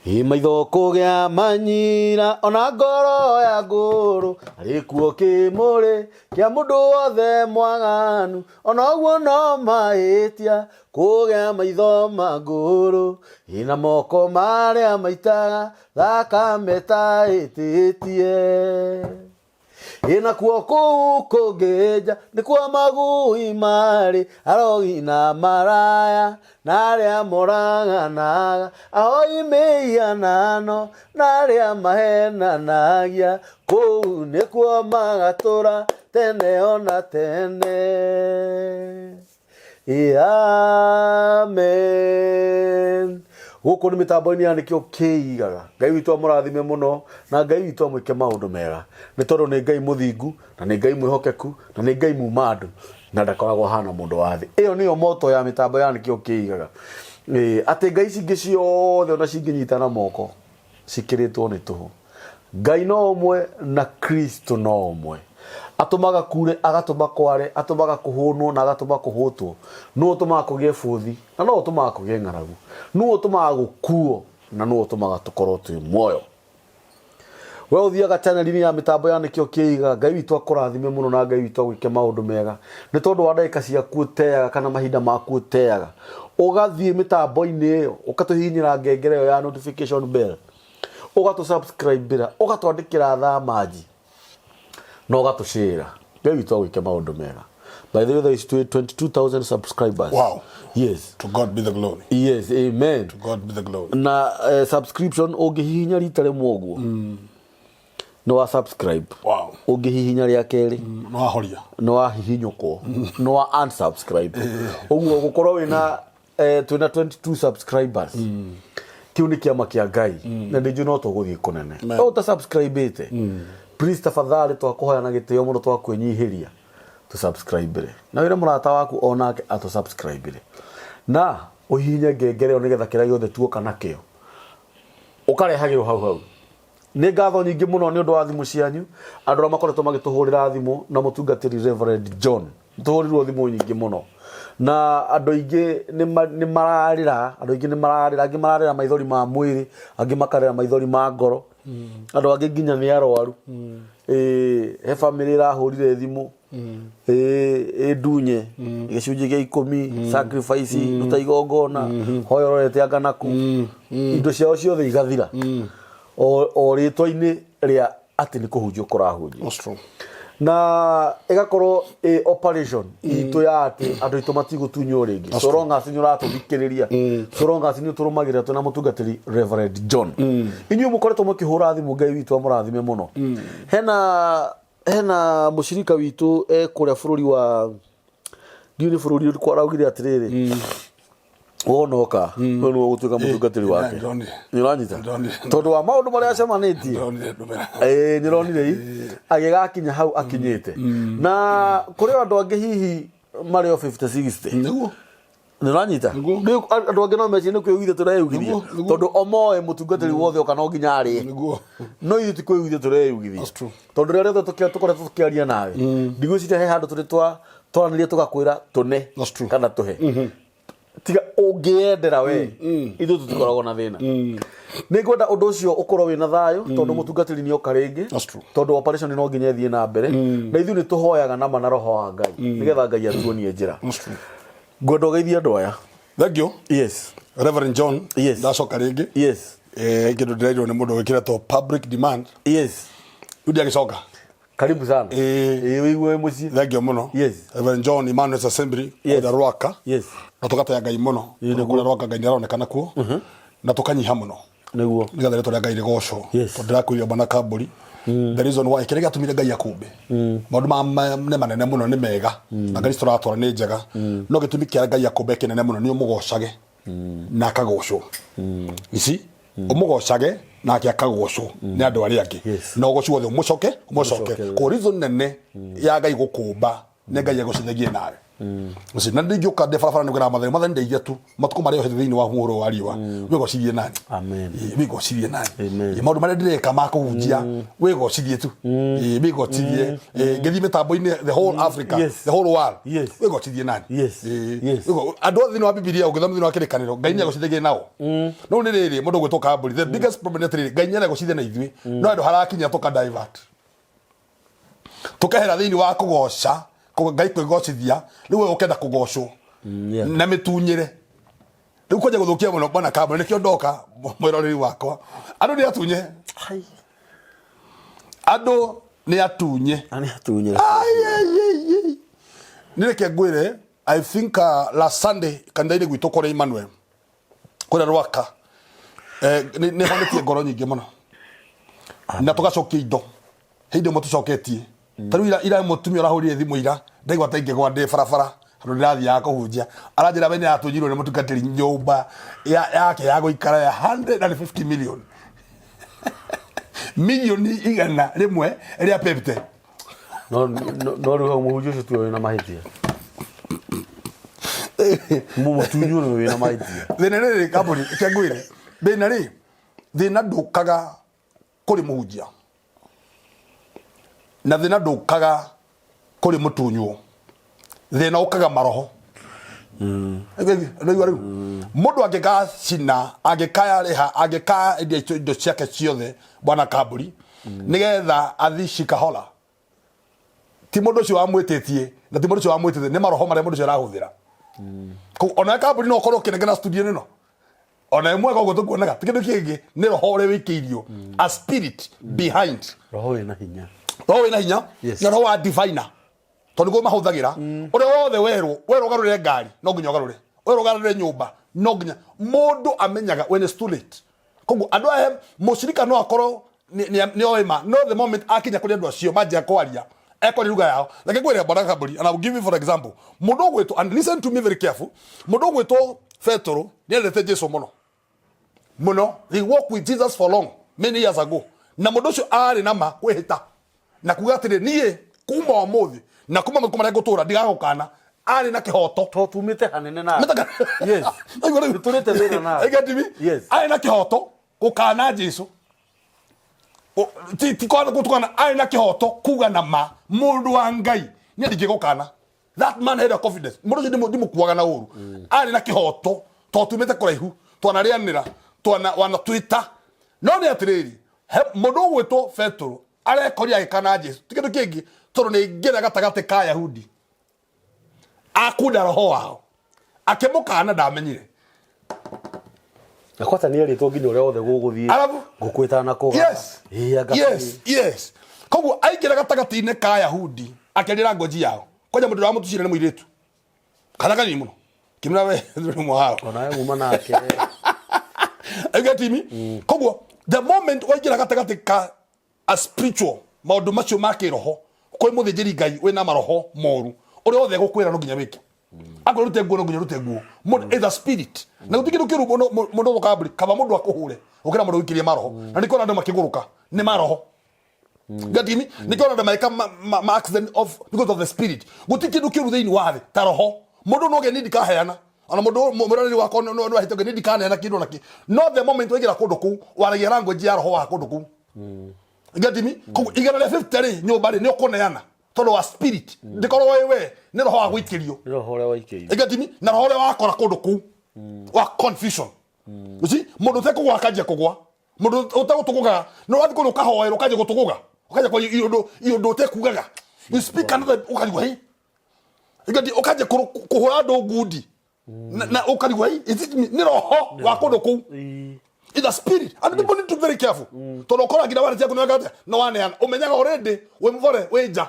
Ĩ maitho kũgĩa manyira ona ngoro ya ngũrũ arĩ kuo kĩmũrĩ kĩa mũndũ wothe mwaganu ona ũguo no mahĩtia kũgĩa maitho ma ngũrũ ĩ na moko marĩa maitaga thakame ta ĩtĩtie. Ĩ nakuo kũu kũngĩ nja nĩkuo magui marĩ, arogi na maraya, na arĩa moraganaga, ahoi mĩhianano, na arĩa mahenanagia, kũu nĩkuo magatũra tene ona tene. Amen. Gũkũ nĩ mĩtambo-inĩ ya nĩkĩo kĩigaga. Ngai witũ amũrathime mũno na Ngai witũ amwĩke maũndũ mega. Nĩ tondũ nĩ Ngai mũthingu na nĩ Ngai mwĩhokeku na nĩ Ngai muma andũ na ndakoragwo ahana mũndũ wa thĩ. Ĩyo nĩyo moto ya mĩtambo ya nĩkĩo kĩigaga. Atĩ ngai ici ingĩ ciothe ona cingĩnyitana moko cikĩrĩtwo nĩ tũhũ. Ngai no ũmwe na Kristo no ũmwe. Atũmaga kure, agatũma kware, atũmaga kũhũnwo na agatũma kũhũtwo. Nũũ ũtũmaga kũgĩe bũthi na nũũ ũtũmaga kũgĩe ng'aragu? Nũũ ũtũmaga gũkuo na nũũ ũtũmaga tũkorwo twĩ muoyo? We ũthiaga channel-inĩ ya mĩtambo ya Nĩkĩo Kĩiga, Ngai witũ akũrathime mũno na Ngai witũ agwĩke maũndũ mega. Nĩ tondũ wa ndagĩka ciaku ũteaga kana mahinda maku ũteaga, ũgathiĩ mĩtambo-inĩ ĩyo, ũgatũhihinyĩra ngengere ĩyo ya notification bell, ũgatũ subscribe ĩra, ũgatwandĩkĩra thaa manji, na ũgatũcĩra. Ngai witũ agwĩke maũndũ mega. By the way, thaa ici twĩ 22,000 subscribers. Wow. Yes. To God be the glory. Yes, amen. To God be the glory. Na subscription ũngĩhihinya rita rĩmwe ũguo nĩ wa subscribe. Wow. Ũngĩhihinya rĩa kerĩ No ahoria. nĩ wahihinyũkwo nĩ wa unsubscribe. Ũguo gũkorwo wĩna twĩna 22 subscribers kĩu nĩ kĩama kĩa Ngai na ndĩnjũ no tũgũthiĩ kũnene. Amen. No ũta subscribe-ĩte please tafadhali twakũhoya na gĩtĩo mũno twakwĩnyihĩria tũ subscribe na wĩre mũrata waku onake atũ subscribe na ũhihinye ngengere ĩyo nĩgetha kĩrĩa gĩothe tuoka nakĩo ũkarehagĩrwo hau hau. Nĩ ngatho nyingĩ mũno nĩ ũndũ wa thimũ cianyu andũ arĩa makoretwo magĩtũhũrĩra thimũ na mũtungatĩri Reverend John. Tũhũrĩrwo thimũ nyingĩ mũno na andũ aingĩ nĩ mararĩra, andũ aingĩ nĩ mararĩra, angĩ mararĩra maithori ma mwĩrĩ, angĩ makarĩra maithori ma ngoro, andũ angĩ nginya nĩ arwaru. Ĩĩ, he bamĩrĩ ĩrahũrire thimũ ĩĩ ĩndunye gĩcunjĩ gĩa ikũmi, sacrifice, ruta igongona, hoya ũrorete anga naku, indo ciao ciothe igathira o rĩtwa-inĩ rĩa atĩ nĩ kũhunjio kũrahunjio. That's true. Na ĩgakorwo ĩ operation itũ ya atĩ andũ aitũ matigũtunywo rĩngĩ, so long as nĩ ũratũthikĩrĩria, so long as nĩ ũtũrũmagĩrĩra twĩna mũtungatĩri Reverend John. Inyuĩ mũkoretwo mũkĩhũra thimũ, Ngai witũ amũrathime mũno. Hena mũcirika witũ e kũrĩa bũrũri wa ndiũĩ nĩ bũrũri ũrĩkũ araugire atĩrĩrĩ, wonoka we nĩwe ũgũtuĩka mũtungatĩri wake. Ndĩronire. Nĩ ũranyita? Ndĩronire. Tondũ wa maũndũ marĩa acemanĩtie. Ndĩronire ndũmĩra. Ĩĩ, nĩronire i agĩgakinya hau akinyĩte na kũrĩ andũ angĩ hihi marĩ o 50 60. Nĩguo. Nĩ ũranyita? Nĩguo. Rĩu andũ angĩ no mecirie nĩ kwĩyugithia tũreyugithia. Nĩguo, nĩguo. Tondũ o moĩ mũtungatĩri wothe oka no nginya arĩe. Nĩguo. No ithuĩ ti kwĩyugithia tũreyugithia. That's true. Tondũ rĩrĩa rĩothe tũkoretwo tũkĩaria nawe, ndigwĩciria he handũ tũrĩ twaranĩria tũgakwĩra tũne That's true. kana tũhe. Tiga ũngĩyendera we, ithuĩ tũtikoragwo na thĩna. Nĩ ngwenda ũndũ ũcio ũkorwo wĩna thayũ tondũ mũtungatĩri nĩ oka rĩngĩ. That's true. Tondũ operation no nginya ĩthiĩ na mbere na ithuĩ nĩ tũhoyaga nama na roho wa Ngai nĩgetha Ngai atuonie njĩra. That's true. Ngwenda ũgeithie andũ aya. Thank you. Yes. Reverend John. Yes. Ndacoka rĩngĩ. Yes. Kĩndũ ndĩrairwo nĩ mũndũ wĩkĩretwo public demand. Yes. Rĩu ndiagĩcoka. Karibu sana. Ĩĩ, wĩigue wĩ mũciĩ. Thank you mũno. Yes. Reverend John Emmanuel's Assembly Yes. kũrĩa Rwaka. Yes. Na tũgataya Ngai mũno. Ĩĩ, nĩguo. Kũrĩa Rwaka Ngai nĩaronekana kuo. Na tũkanyiha mũno. Nĩguo. Nĩgetha rĩtwa rĩa Ngai rĩgocwo. Yes. Tondũ ndĩrakwĩria bwana Kambũri. The reason why kĩrĩa gĩatũmire Ngai akũmbe. Maũndũ nĩ manene mũno, nĩ mega. Na Ngai tũratwara nĩ njega. No gĩtũmi kĩa Ngai akũmbe kĩnene mũno nĩ ũmũgocage. Na akagocwo. You see? Ũmũgocage nake akagocwo nĩ andũ arĩa angĩ. Yes. Na ũgoci wothe ũmũcoke ũmũcoke. Ũmũcoke. Ko reason nene ya Ngai gũkũmba nĩ Ngai agocithagie nawe. Ũcio, na ndingĩũka ndĩ barabara nĩ kwĩra mathani mathani ndeithia tu matukũ marĩa ohete thĩinĩ wa muhuro wa riũa wĩgocithie nani. Amen. Ĩĩ, wĩgocithie nani. Amen. Ĩĩ, maũndũ marĩa ndĩreka ma kũhunjia wĩgocithie tu. Ĩĩ, wĩgocithie. Ĩĩ, ngĩthiĩ mĩtambo-inĩ the whole Africa, the whole world, wĩgocithie nani. Ĩĩ, andũ othe thĩinĩ wa Bibilia ũngĩthoma thĩinĩ wa kĩrĩkanĩro Ngai nĩ agocithagia nao. No nĩ rĩrĩ mũndũ ũgwĩtwo kambũri, the biggest problem nĩ atĩrĩrĩ, Ngai nĩ aragocithia na ithuĩ no handũ harakinya tũka divert tukehera thĩinĩ wa kũgoca Ngai kwĩgocithia, rĩu we ũkenda kũgocwo na mĩtunyĩre rĩu kwanja gũthũkia mũno bwana kambũri. Nĩkĩo ndoka mwĩroreri wakwa, andũ nĩ atunye. Hai. Andũ nĩ atunye. Na nĩ atunye. Ai, ai, ai, ai. Nĩ reke ngwĩre, I think last Sunday kanitha-inĩ gwitũ kũrĩa Emmanuel kũrĩa Rwaka, nĩ honetie ngoro nyingĩ mũno na tũgacokia indo hĩndĩ ĩmwe tũcoketie. Ta rĩu ira mũtumia ũrahũrire thimũ ira, ndaigua ta ingĩgwa ndĩ barabara handũ ndĩrathiaga kũhunjia, aranjĩra we nĩ aratunyirwo nĩ mũtungatĩri nyũmba yake ya gũikara ya 150 million, milioni 100 rĩa pepte. No rĩu hau mũhunjia ũcio tiwe wĩna mahĩtia, mũmũtunywo nĩwe wĩna mahĩtia. Thĩna rĩrĩ kambuni reke ngwĩre, thĩna rĩ, thĩna ndũkaga kũrĩ mũhunjia na thĩna ndũkaga kũrĩ mũtunywo, thĩna ũkaga maroho. Nĩigua rĩu mũndũ angĩgacina, angĩkayarĩha, angĩkaendia indo ciake ciothe bwana kamburi nĩgetha athi Shikahola, ti mũndũ ũcio wamwĩtĩtie na ti mũndũ ũcio wamwĩtĩtie, nĩ maroho marĩa mũndũ ũcio arahũthĩra. Koguo ona kambuni no ũkorwo ũkĩnengera studio ĩno ona ĩmwe koguo tũkuonaga ti kĩndũ kĩngĩ, nĩ roho ũrĩa wĩkĩirio, a spirit behind. Roho wĩna hinya. Roho wĩna hinya. Na roho wa diviner, tondũ nĩguo mahũthagĩra. Ũrĩa wothe werwo ũgarũre ngari, no nginya ũgarũre, werwo ũgarũre nyũmba, no nginya mũndũ amenyaga when it's too late. Koguo andũ aya mũcirika no akorwo nĩ oĩ ma, no the moment akinya kũrĩ andũ acio manjia kwaria, ekwaria lugha yao. Reke ngwĩre bwana Kamburi, and I will give you for example mũndũ ũgwĩtwo, and listen to me very careful, mũndũ ũgwĩtwo Petero nĩ endete Jesu mũno mũno. He walked with Jesus for long, many years ago, na mũndũ ũcio arĩ na ma kwĩhĩta na kuga atĩrĩ, niĩ kuma ũmũthĩ na kuma matukũ marĩa ngũtũra ndigagũkana. Arĩ na kĩhoto. To tumĩte hanene na Yes. Aigua rĩu? Nĩtũrĩte wĩra nawe. You get me? Yes. Arĩ na kĩhoto gũkana Jesu. Ti kwana gũtukana, arĩ na kĩhoto kuga na ma mũndũ wa Ngai niĩ ndingĩgũkana. That man had a confidence. Mũndũ ũcio ndimũkuaga na ũru, arĩ na kĩhoto to tumĩte kũraihu, twanarĩanĩra, twana wanatwĩta. No nĩ atĩrĩrĩ, he mũndũ ũgwĩtwo Petero arekoria agĩkana Jesu ti kĩndũ kĩngĩ tondũ nĩ ngĩra gatagatĩ ka Ayahudi akunda roho wao akĩmũkana ndamenyire. Na kwata nĩ erĩtwo nginya ũrĩa wothe gũgũthiĩ Arabu ngũkũ ĩtanakũga. Ĩĩ, anga Yes, koguo aingĩra gatagatĩ-inĩ ka Ayahudi akĩaria language yao. Kwanja mũndũ ũramũtucire nĩ mũirĩtu kana kanini mũno kĩmĩra we nĩ mwao. Onawe muma nake. You get me? Koguo the moment waingĩra gatagatĩ ka a spiritual maũndũ macio ma kĩroho kwĩ mũthĩnjĩri Ngai wĩna maroho moru, ũrĩa wothe egũkwĩra no nginya wĩke. Akorwo rute nguo, no nginya rute nguo. Mũndũ is a spirit na gũtirĩ kĩndũ kĩũru mũno mũndũ gũkambũri kaba mũndũ akũhũre gũkĩra mũndũ gũikĩrie maroho. Na nĩkĩo andũ makĩgũrũka nĩ maroho. Get me? Nĩkĩo andũ mareka ma accident of because of the spirit. Gũtirĩ kĩndũ kĩũru thĩinĩ wa thĩ ta roho. Mũndũ no geni ndikaheana ona mũndũ mũroreri wakwa no ahĩtũke niĩ ndikaneana kĩndũ ona kĩ. No the moment waingĩra kũndũ kũu waragia language ya roho wa kũndũ kũu. Get me? Koguo 150 rĩ, nyũmba rĩ, nĩ ũkũneana tondũ wa spirit ndĩkorwo ĩ we nĩ roho wa gũikĩrio. Nĩ roho ũrĩa waikĩirio. Get me? Na roho ũrĩa wakora kũndũ kũu wa confusion. You see, mũndũ ũtekũgwa akanjia kũgwa, mũndũ ũtegũtũgũgaga no wathiĩ kũndũ ũkahoerwo ũkanjia gũtũgũga, ũkanjia kwaria iũndũ iũndũ ũtekugaga. You speak another, ũkarigwo hĩ. Igati ũkanjia kũhũra andũ ngundi na ũkarigwo hĩ, is it me? Nĩ roho wa kũndũ kũu. It's a spirit and people need to be very careful tondũ ũkora nginya warĩtia ciaku nĩweka atĩa no waneana ũmenyaga already wĩ mũbore wĩ nja.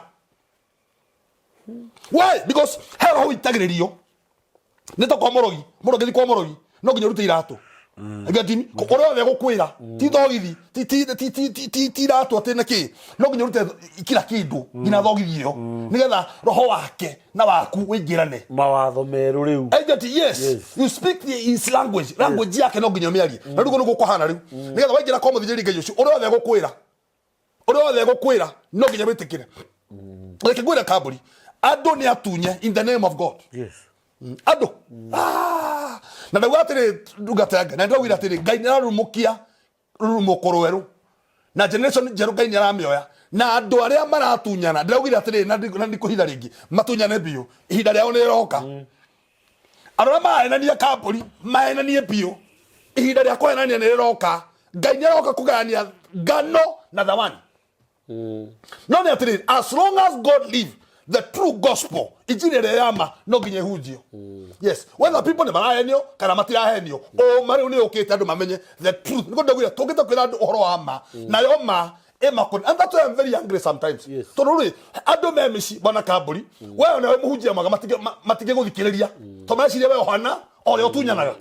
Why? Because he roho wĩitagĩrĩrio nĩ ta kwa mũrogi. Mũndũ angĩthiĩ kwa mũrogi no nginya ũrute iratũ. Gatimi ũrĩa wothe egũkwĩra ti thogithi ti iratũ atĩ na kĩ, no nginya ũrute kila kĩndũ nginya thogithi ĩyo nĩgetha roho wake na waku wĩingĩrane. Mawatho merũ rĩu. Agent, yes. You speak his language, language yake no nginya ũmĩarie. Na rĩu nĩguo kũhana rĩu nĩgetha waingĩra kwa mũthĩnjĩri Ngai ũcio, ũrĩa wothe egũkwĩra, ũrĩa wothe egũkwĩra no nginya wĩtĩkĩre. Reke ngwĩre kambũri, Andũ nĩ atunye in the name of God. Andũ. Ah! Na ndauga atĩrĩ, ndungata ya Ngai, na ndaugire atĩrĩ, Ngai nĩ ararumũkia rurumũko rwerũ na generation njerũ, Ngai nĩ aramĩoya na andũ arĩa maratunyana. Ndĩraugire atĩrĩ, na ndikũhitha rĩngĩ, matunyane biũ, ihinda rĩao nĩ rĩroka. Andũ arĩa marahenania kambũri mahenanie biũ, ihinda rĩa kũhenania nĩ rĩroka. Ngai nĩ aroka kũgayania ngano na thawani. No nĩ atĩrĩrĩ, as long as God live, the true gospel, injiri ĩrĩa ya ma, no nginya ĩhunjio. Yes, whether people nĩ marahenio kana matirahenio, ũma rĩu nĩ ũkĩte andũ mamenye the truth. Nĩguo ndaugire tũngĩte kwĩra andũ ũhoro wa ma, nayo ma ĩmakoni. And that's why I'm very angry sometimes, tondũ rĩ andũ me mĩciĩ, bwana kambũri, we ona wĩ mũhunjia mwega, matingĩgũthikĩrĩria tondũ mareciria we ũhana o ũrĩa ũtunyanaga.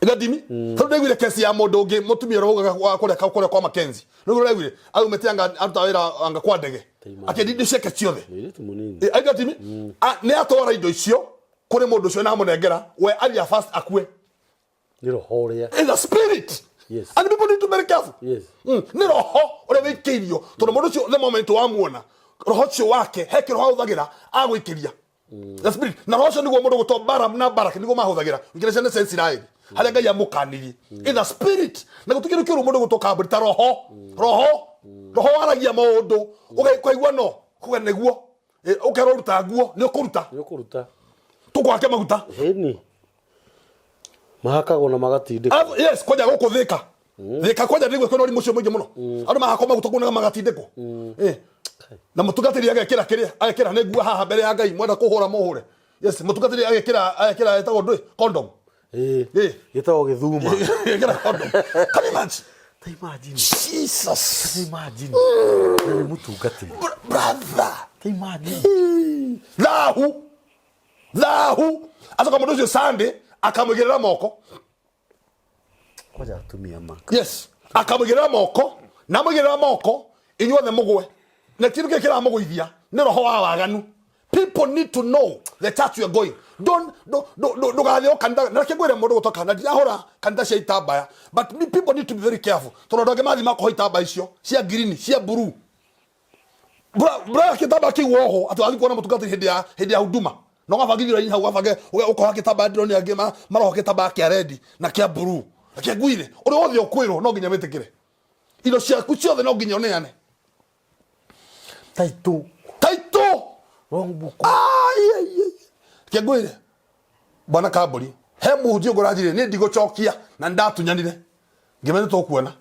Gatimi tondũ ndaiguire kesi ya mũndũ ũngĩ, mũtumia ũrĩa waugaga wa kũrĩa kwa Mackenzie, nĩguo ndaiguire aumĩte anga aruta wĩra anga kwa ndege, akĩendia indo ciake ciothe. Mũirĩtu mũnini. Eh, gatimi nĩ atwara indo icio kũrĩ mũndũ ũcio na amũnengera we athiĩ fast akue. Nĩ roho ũrĩa. It's a spirit. And people need to be very careful. Nĩ roho ũrĩa wĩikĩirio, tondũ mũndũ ũcio, the moment wamuona, roho ũcio wake he kĩroho ahũthagĩra agũikĩria, the spirit, na roho ũcio nĩguo mũndũ gũtwo Balaam na Balak nĩguo mahũthagĩra gũikĩra ciana cia Isiraeli harĩa Ngai amũkanirie. In the spirit, na gũtikĩrĩ kĩũru mũndũ gũtwo kambũri ta roho. Roho waragia maũndũ ũkaigua no kuga nĩguo. Eh, ũkerwo ruta nguo, nĩ ũkũruta. Nĩ ũkũruta. Tũkwake maguta. Ĩni mahakagwo na magatindĩkwo. Yes, kwanja gũkũ Thĩka, Thĩka kwanja nĩguo kwĩna ũrimũ ũcio mũingĩ mũno. Andũ mahakwo maguta kũu magatindĩkwo. Eh. Na mũtungatĩri agekĩra kĩrĩa agekĩra, nĩ ngua haha mbere ya Ngai, mwenda kũhũra mũhũre. Yes, mũtungatĩri agekĩra ĩtagwo ndũĩ, condom. Ĩĩ. Gĩtagwo gĩthuma. Agekĩra condom. Can you imagine? Ta imagine. Jesus. Ta imagine. Na nĩ mũtungatĩri. Brother. Ta imagine. Thahu, thahu. Acoka mũndũ ũcio Sunday akamũigĩrĩra moko. Kwanja atumia ma. Yes, akamũigĩrĩra moko, na amũigĩrĩra moko, inyuothe mũgwe, na kĩndũ kĩrĩa kĩramũgũithia nĩ roho wa waganu. People need to know the church you are going. Don't ndũgathiĩ o kanitha. Na reke ngwĩre mũndũ gũtoka na ndirahũra kanitha cia itambaya, but people need to be very careful, tondũ andũ angĩ mathiĩ makoha itambaya icio cia ngirini, cia blue. Bra gĩtambaya kĩu woho atĩ wathiĩ kuona mũtungatĩri hĩndĩ ya huduma, na ũgabangithio raini hau, ũgabange ũkoha gĩtambaya. Ndĩronire angĩ maroha gĩtambaya kĩa red na kĩa blue. Reke ngwĩre, ũrĩa wothe ũkwĩrwo no nginya wĩtĩkĩre. Indo ciaku ciothe no nginya ũneane. Title. Title. Wrong book. Ai, ai, ai. Reke ngwĩre, bwana kambũri, he mũhunjia ũngĩ ũranjĩrire niĩ ndigũcokia na nĩndatunyanire, ngĩmenya tũkuona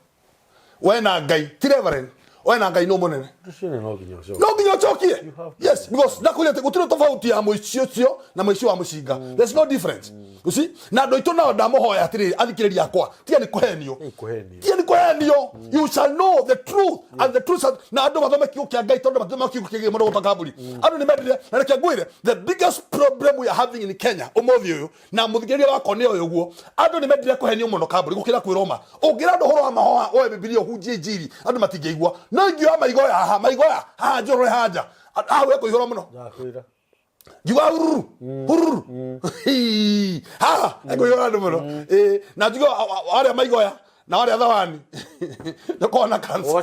we na Ngai, ti reverend, we na Ngai nũ mũnene. Ũcio no nginya ũcoke. No nginya ũcokie. Have to. Yes, because ndakwĩra atĩ gũtirĩ tofauti ya mũici ũcio na mũici wa mũcinga. There's no difference, you see. Na andũ aitũ nao ndamũhoya atĩrĩrĩ, athikĩrĩria akwa, tiga nĩ kũhenio. Nĩ kũhenio. Tiga nĩ kũhenio. You shall know the truth and the truth shall, na andũ mathome kiugo kĩa Ngai, tondũ mathome kiugo kĩgiĩ mũndũ gũta kambũri. Andũ nĩ mendire. Na reke ngwĩre, the biggest problem we are having in Kenya ũmũthĩ ũyũ, na mũthikĩrĩria wakwa nĩ ũyũ ũguo, andũ nĩ mendire kũhenio mũno kambũri gũkĩra kwĩrwo ma. Ũngĩra andũ ũhoro wa mahoa, oe Bibilia ũhunjie injiri, andũ matingĩigua. No ingĩoya maigoya haha, maigoya haha, njorore hanja haha, wekũihũra mũno. Ndakwĩra. Ngiuga hururu hururu. Hii, haha ekũihũra andũ mũno. Ĩĩ, na njuge arĩa maigoya na arĩa thawani nĩkona cancer.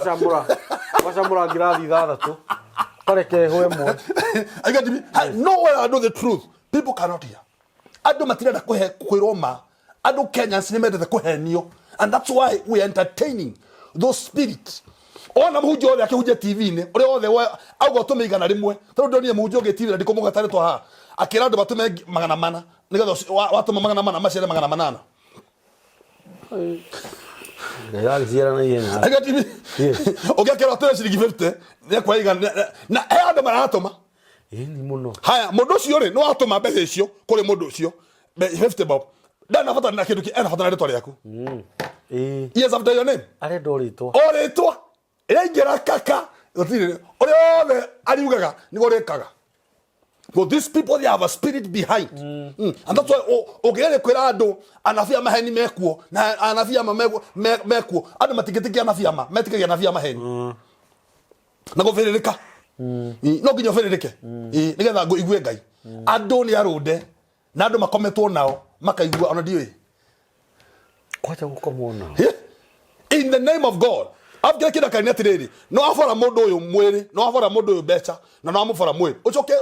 Ũgacamũra ngirathi ithathatũ, ũkareke ĩhwe ĩmwe. I got to be, I know where I know the truth. People cannot hear. Andũ matirenda kũhe kwĩrwo ma. Andũ Kenyans nĩ mendete kũhenio. And that's why we are entertaining those spirits. Ona mũhunjia othe akĩhunjia TV-inĩ, ũrĩa wothe auga ũtũme 100. Tondũ ndonire mũhunjia ũngĩ TV na ndikũmũgweta rĩtwa haha. Akĩra andũ matũme 400. Nĩgetha watũma 400 maciare 800. Ngai agĩciara na ihenya. I got to be. Ũngĩakĩrwo atũme ciringi 50, nĩekuoya igana. Na he andũ maratũma. Ĩni mũno. Haya, mũndũ ũcio rĩ, nĩ watũma mbeca icio kũrĩ mũndũ ũcio, 50 bob, ndarĩ na bata na kĩndũ ena bata na rĩtwa rĩaku. Yes, after your name. Arenda o rĩtwa. O rĩtwa ĩraingĩra kaka, gũtirĩ ũrĩa wothe ariugaga nĩguo ũrĩkaga. But these people, they have a spirit behind. And that's why ũngĩgeria kwĩra andũ anabii a maheni mekuo na anabii ama mekuo, andũ matingĩtĩkia anabii ama, metĩkagia anabii a maheni. Na gũbĩrĩrĩka, no nginya ũbĩrĩrĩke nĩgetha igue Ngai. Andũ nĩ arũnde na andũ makometwo nao makaigua ona ndiũĩ. Kwaja gũkomwo nao. Yeah. In the name of God. Arabu kĩrĩa kĩndakaria nĩ atĩrĩrĩ, no wabora mũndũ ũyũ mwĩrĩ, no wabora mũndũ ũyũ mbeca, na no wamũbora mwĩrĩ, ũcoke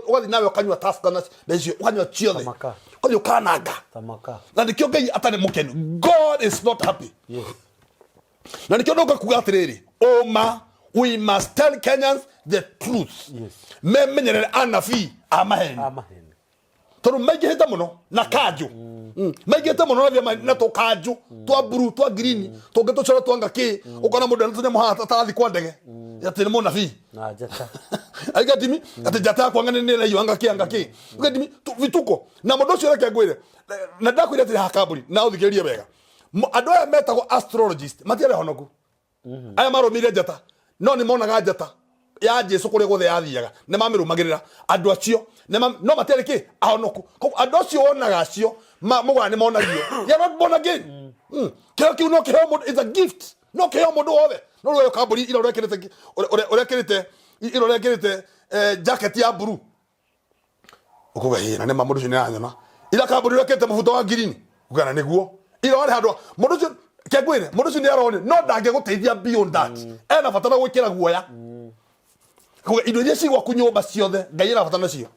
ũgathiĩ nawe ũkanyua Tusker na mbeca icio, ũkanyua ciothe, Tamaka. ũgathiĩ ũkananga. Tamaka. Na nĩkĩo Ngai atarĩ mũkenu. God is not happy. Yes. Na nĩkĩo ndoka kuga atĩrĩrĩ, ũma, we must tell Kenyans the truth. Yes. Memenyerere anabii a maheni. A maheni. Tondũ maingĩhĩte mũno na kanjũ. Maingĩhĩte mũno na thia na tũkanjũ twa blue, twa green, tũngĩ tũcoro twanga kĩ, ũkona mũndũ ena tũnyamũ haha tarathiĩ kwa ndege atĩ nĩ mũnabii. Na njata. Aigatimi atĩ njata yakwa ng'ane nĩ ĩraiywo anga kĩ anga kĩ. Aigatimi vituko na mũndũ ũcio, reke ngwĩre, na ndakwĩra atĩrĩ haha kambuni na ũthikĩrĩrie wega. Andũ aya metagwo astrologist matiarĩ honoku. Aya marũmĩrĩire njata, no nĩ monaga njata ya Jesu kũrĩa guothe yathiaga, nĩ mamĩrũmagĩrĩra andũ acio. No matiarĩ kĩ ahonoku. Koguo andũ acio wonaga acio mũgũra nĩ monagio, they are not born again. Kĩheo kĩu no kĩheo mũndũ, it's a gift, no kĩheo mũndũ wothe. No rĩu kambuni ira ũrekĩrĩte ũrekĩrĩte ira ũrekĩrĩte jacket ya blue, ukuga hĩ, na nĩ ma mũndũ ũcio nĩ aranyona. Ira kambuni ũrekĩrĩte mũbuto wa green, ukuga na nĩguo ira warĩ handũ mũndũ ũcio kengwĩre mũndũ ũcio nĩ aronio, no ndangĩgũteithia beyond that. Ena bata na gwĩkĩra guoya. Kuga indo iria ci gwaku nyũmba ciothe, Ngai ena bata nacio.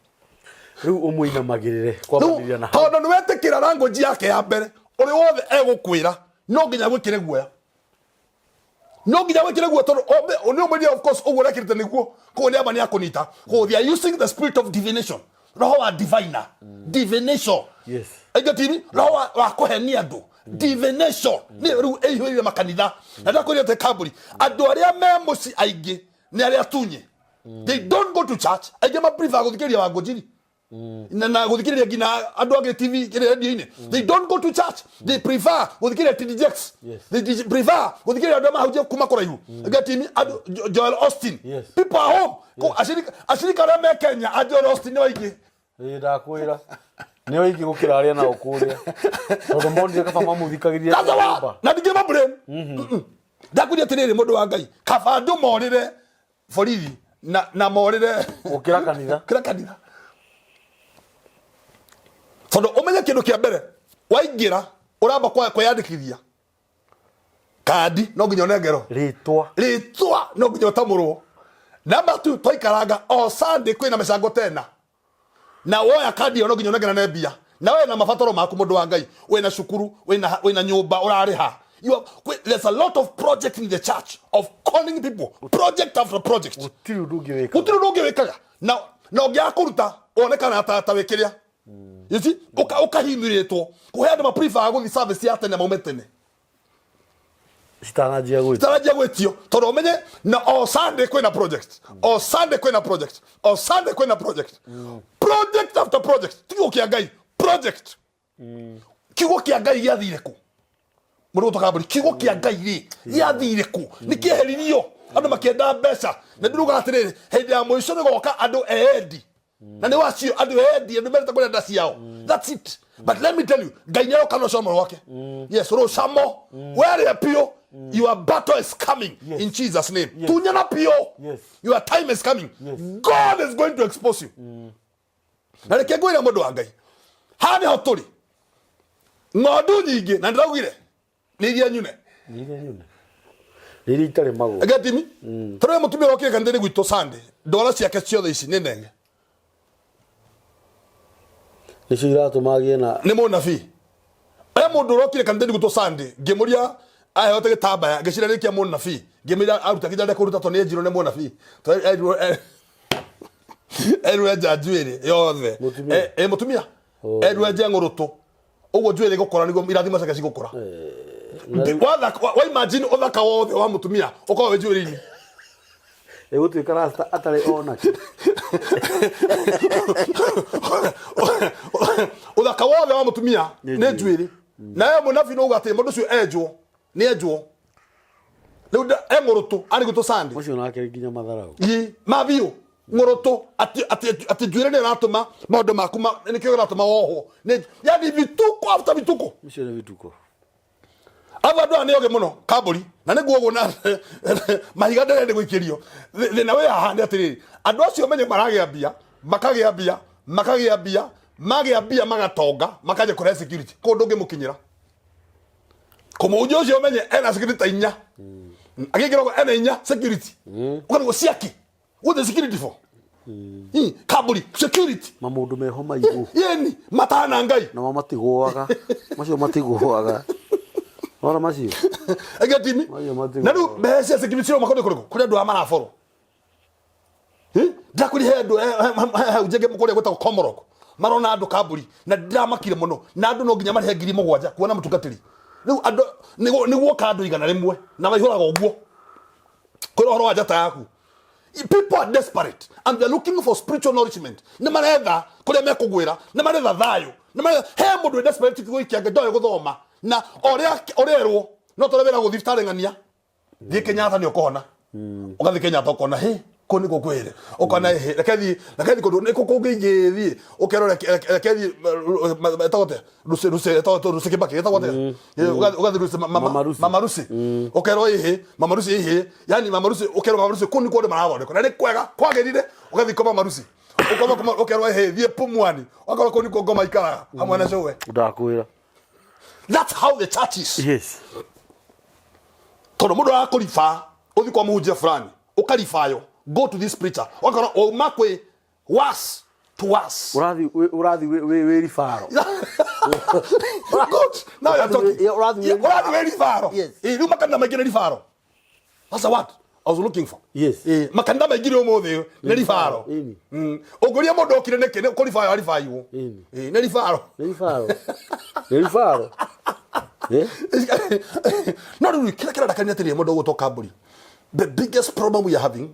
Rĩu ũmũinamagĩrĩre Rĩu, kwambanĩria na hau. Tondũ nĩ wetĩkĩra language yake ya mbere, ũrĩ wothe egũkwĩra no nginya gwĩkĩre guoya, no nginya wĩkĩre guo, tondũ nĩ ũmwĩrire, of course, ũguo ũrekĩrĩte nĩguo, koguo nĩ amba nĩ akũnyita. Koguo they are using the spirit of divination, roho wa diviner divination. Aingĩ tini roho wa kũhenia andũ, divination nĩ rĩu ĩihũrire makanitha. Na ndakwĩrire atĩ kambuni andũ arĩa me mũciĩ aingĩ nĩ arĩa atunye. They don't go to church. Aingĩ ma prefer gũthikĩrĩria Wangũnjiri na gũthikĩrĩria nginya andũ angĩ TV kĩrĩa radio-inĩ. They don't go to church. They prefer gũthikĩrĩria TD Jakes. They prefer gũthikĩrĩria andũ arĩa mahunjia kuma kũraihu. Get me? Andũ Joel Osteen. People are home. Ashirika arĩa me Kenya a Joel Osteen nĩ aingĩ. Ĩĩ, ndakwĩra nĩ oingĩ gũkĩra arĩa nao kũrĩa, tondũ monire kaba mamũthikagĩrĩria That's why nyũmba. Na ndingĩ blame. Ndakwĩria atĩrĩrĩ, mũndũ wa Ngai, kaba andũ morĩre borithi na morĩre gũkĩra kanitha. Kĩra kanitha, tondũ ũmenye kĩndũ kĩa mbere waingĩra ũramba kwĩyandĩkithia kandi, no nginya ũnengerwo rĩtwa. Rĩtwa no nginya ũtamũrwo. Namba tu twaikaranga o Sunday kwĩna mĩcango tena, na woya kandi ĩyo no nginya ũnengerane mbia, na we na mabataro maku, mũndũ wa Ngai, wĩna cukuru, wĩna nyũmba ũrarĩha. There's a lot of project in the church of calling people, project after project. Gũtirĩ ũndũ ũngĩ wĩkaga. Gũtirĩ ũndũ ũngĩ wĩkaga, na ũngĩaga kũruta wonekana ta wĩ kĩrĩa, you see, ũkahinyĩrĩtwo kũhe andũ ma prefer gũthiĩ service ya tene, maume tene. Citananjia gwĩtio. Tarajia gwĩtio, tondũ ũmenye na o Sunday kwĩna project, o Sunday kwĩna project, o Sunday kwĩna project, project after project. Ti kiugo kĩa Ngai, project. Kiugo kĩa Ngai gĩathire kũ, mũndũ gũtoka mbũri? Kiugo kĩa Ngai rĩ, gĩathire kũ? Nĩ kĩeheririo, andũ makĩenda mbeca. Na ndiruga atĩrĩrĩ, hĩndĩ ya mũico nĩ goka andũ eendi, na nĩ wacio andũ endi, andũ mendete kũrĩa nda ciao. That's it. But let me tell you, Ngai nĩ aroka na ũcamo wake. Yes, rũcamo werĩa piũ. Your battle is coming in Jesus' name. Tunyana piũ. Your time is coming. God is going to expose you. Na reke ngwĩre, mũndũ wa Ngai, haha nĩho tũrĩ ng'ondu nyingĩ, na ndĩraugire nĩ iria nyune. Nĩ iria nyune, nĩ iria itarĩ magũrũ. Getimi tondũ we mũtumia ũrokire kanitha-inĩ gwitũ Sunday, ndwara ciake ciothe ici nĩ nenge. Nĩcio iratũma agĩe na Nĩ mũnabii. E mũndũ ũrokire kanitha-inĩ gwitũ Sunday, ngĩmũria aheote gĩtambaya, ngĩciria nĩ kĩa mũnabii, ngĩmwĩra aruta kĩrĩa arenda kũruta, tondũ nĩ enjirwo nĩ mũnabii. Tondũ erirwo enja njuĩrĩ yothe. Mũtumia? E, mũtumia erirwo enje ng'ũrũtũ ũguo njuĩrĩ ĩgũkũra nĩguo irathimo ciake cigũkũra. Na rĩu Wa imagine ũthaka wothe wa mũtumia ũkorwo wĩ njuĩrĩ-inĩ. Ĩgũtuĩka rasta atarĩ onake. Ũthaka wothe wa mũtumia Nĩ nĩ njuĩrĩ. njuĩrĩ, nawe mũnabii no uga atĩ mũndũ ũcio enjwo nĩ enjwo rĩu e ng'ũrũtũ arĩ gwitũ Sunday. Ũcio nake nginya matharau. Ĩ, ma biũ ng'ũrũtũ atĩ njuĩrĩ nĩ ĩratũma maũndũ maku nĩkĩo kĩratũma wohwo. Yani vituko after vituko. Ũcio nĩ vituko. Aba andũ aya nĩ ogĩ mũno kambũri, na nĩguo ũguo na mahiga ndĩrenda gũikĩrio. Thĩna wĩ haha nĩ atĩrĩrĩ, andũ acio menye maragĩa mbia, makagĩa mbia, makagĩa mbia, magĩa mbia, magatonga, makanjia kũrehe security kũndũ ndũngĩmũkinyĩra. Kũmũhunjia ũcio, ũmenye ena security ta inya. Agĩkĩra ena inya security. Ũkarigwo ciaki. What the security for? Kamburi security. Mamundu meho maigũ. Yeni matana Ngai. Namo matigũaga. Macio matigũaga. Wona macio? Agetimi. Macio matigũaga. Na rĩu mbeca cia security cirauma kũndũ kũrĩkũ? Kũrĩ andũ aya maraborwo. Ndakwĩrire he andũ hau njenge kũrĩa gwĩtagwo Komorok. Marona andũ kamburi na ndĩramakire mũno na andũ no nginya marĩhe 7,000 kuona mũtungatĩri. Rĩu andũ nĩguoka andũ 100 na maihũraga ũguo. Kwĩra ũhoro wa njata yaku. People are desperate and they're looking for spiritual nourishment. Nĩ maretha kũrĩa mekũgwĩra, nĩ maretha thayũ, nĩ maretha he mũndũ wĩ desperate kiugo gĩkĩ angĩ ndoĩ gũthoma na ũrĩa ũrerwo no tũrĩa wĩragwo thibitarĩ ng'ania thiĩ Kenyatta nĩ ũkũhona. Ũgathiĩ Kenyatta ũkona hĩ kũu nĩkuo kwĩrĩ ũkona hĩ reke thiĩ reke thiĩ kũndũ nĩkũ kũngĩ ingĩthiĩ ũkerwo reke reke thiĩ ĩtagwo atĩa Lucy Lucy ĩtagwo atĩa? Lucy Kibaki ĩtagwo atĩa Ũgathiĩ Lucy Mama Lucy. Mama Lucy ũkerwo ĩhĩ Mama Lucy ĩhĩ yani Mama Lucy ũkerwo Mama Lucy kũu nĩkuo andũ marathondekwo na nĩ kwega kwagĩrire ũgathiĩ kwa Mama Lucy ũkoma kuma ũkerwo ĩhĩ thiĩ Pumwani ũgakorwo kũu nĩkuo ngoma ikaraga hamwe na cũwe. Ndakwĩra. That's how the church is. Yes. Tondũ mũndũ arakũriba ũthiĩ kwa mũhunjia fulani ũkaribayo go to this preacher ũgakorwo wauma kwĩ worse to worse. Ũrathi wĩ ribaro. Good. Now you're talking. Ũrathi Yeah, ũrathi wĩ ribaro. Yes. Rĩu makanitha maingĩ nĩ ribaro. That's the word I was looking for. Yes. Makanitha maingĩ ũmũthĩ nĩ ribaro. Ĩni. Ũngĩũria mũndũ okire nĩkĩ nĩ kũribayo aribaywo. Ĩni. Nĩ ribaro. Nĩ ribaro. Nĩ ribaro. Eh? No rĩu kĩrĩa kĩrandakania atĩrĩrĩ mũndũ ũgũtwo kambũri. The biggest problem we are having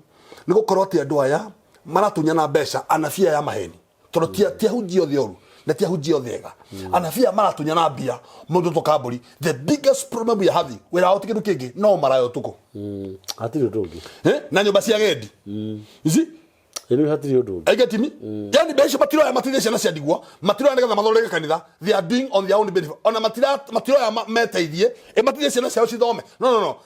nĩ gũkorwo atĩ andũ aya maratunyana mbeca anabii aya maheni tondũ ti ahunjia othe oru na ti ahunjia othe ega. Anabii aya maratunyana mbia mũndũ ũgũtwo kambũri. The biggest problem we are having wĩra wao ti kĩndũ kĩngĩ no maraya ũtukũ. Hatirĩ ũndũ ũngĩ. Na nyũmba cia agendi. You see? Ĩno hatirĩ ũndũ ũngĩ. Aigetimi? Yani mbeca icio matiroya matithie ciana cia ndigwa, matiroya nĩgetha mathondeke kanitha. They are doing on their own benefit. Ona matiroya meteithie, mateithie ciana ciao cithome. No, no, no.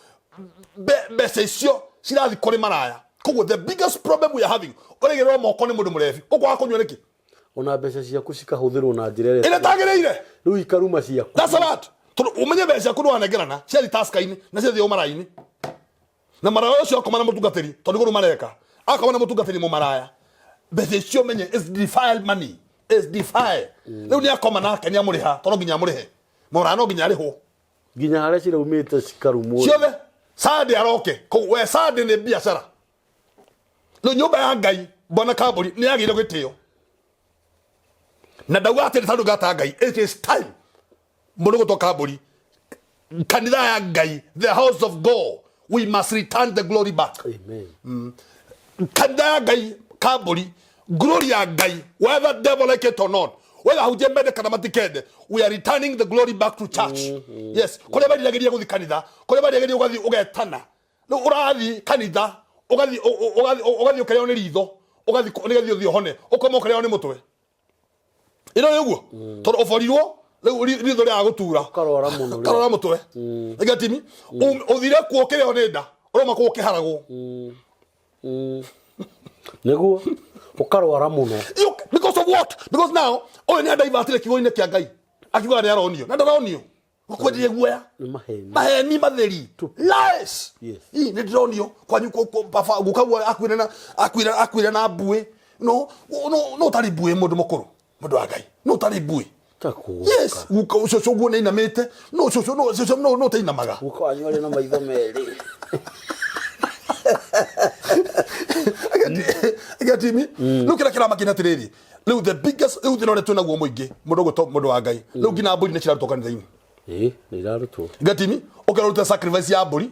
Mbeca icio cirathi kũrĩ maraya. Koguo the biggest problem we are having, ũrĩgĩrĩrwo moko nĩ mũndũ mũrebi. Ũkwaga kũnyua nĩkĩ? Ona mbeca ciaku cikahũthĩrwo na njĩra ĩrĩa ĩtagĩrĩire. Rĩu ikaruma ciaku. That's a lot. Tondũ ũmenye mbeca ciaku nĩwanengerana, ciathi taska-inĩ na ciathi ũmaraya-inĩ. Na maraya ũcio akoma na mũtungatĩri, tondũ nĩguo mareka. Akoma na mũtungatĩri mũmaraya. Mbeca icio menye is defiled money. Is defiled. Rĩu nĩ akoma nake nĩ amũrĩha, tondũ nginya amũrĩhe. Mũmaraya no nginya arĩhwo. Nginya harĩa ciraumĩte cikarumwo. Ciothe. Sunday aroke. Koguo we Sunday nĩ biacara. Rĩu nyũmba ya Ngai bwana kambũri nĩ yagĩrĩire gĩtĩo. Na ndauga atĩrĩ tondũ ngata Ngai, it is time mũndũ gũtwo kambũri. Kanitha ya Ngai, the house of God, we must return the glory back. Amen. Kanitha ya Ngai kambũri, glory ya Ngai, whether devil like it or not, whether ahunjia mende kana matikende, we are returning the glory back to church. Yes, kũrĩa mariragĩria gũthiĩ kanitha, kũrĩa mariragĩria ũgathiĩ ũgetana. Rĩu ũrathiĩ kanitha, ũgathiĩ ũkarĩo nĩ ritho, ũgathiĩ nĩgetha ũthiĩ ũhone, ũkoma ũkarĩo nĩ mũtwe. Ĩno nĩ ũguo? Tondũ ũborirwo, rĩu ritho rĩaga gũtura. Ũkarwara mũno rĩu. Ũkarwara mũtwe. Ĩgatimi, ũthire kuo ũkĩrĩo nĩ nda, ũrauma kũu ũkĩharagwo. Nĩguo, ũkarwara mũno. You, because of what? Because now, ũyũ nĩ andaivatire kiugo-inĩ kĩa Ngai. Akiuga nĩ aronio. Na ndaronio. Gũkwenderia guoya. Nĩ maheni. Maheni matheri. Lies. Yes. Ii, nĩ ndĩronio. Kwanyu baba, guka guoya akuire na, akuire, akuire na mbuĩ. No, no, no ũtarĩ mbuĩ mũndũ mũkũrũ. Mũndũ wa Ngai. No ũtarĩ mbuĩ. Ta kũũka. Yes, guka ũcio ũguo nĩ ainamĩte. No ũcio, no ũcio, no, no ũtainamaga. Guka wanyu arĩ na maitho merĩ. Gatimi. Rĩu kĩrĩa kĩramakenia atĩrĩrĩ, rĩu the biggest, rĩu thĩna ũrĩa twĩnaguo mũingĩ, mũndũ ũgwĩtwo mũndũ wa Ngai. Rĩu nginya mbũri nĩ cirarutwo kanitha-inĩ. Ĩĩ, nĩ irarutwo. Gatimi, ũkera ũrute sacrifice ya mbũri.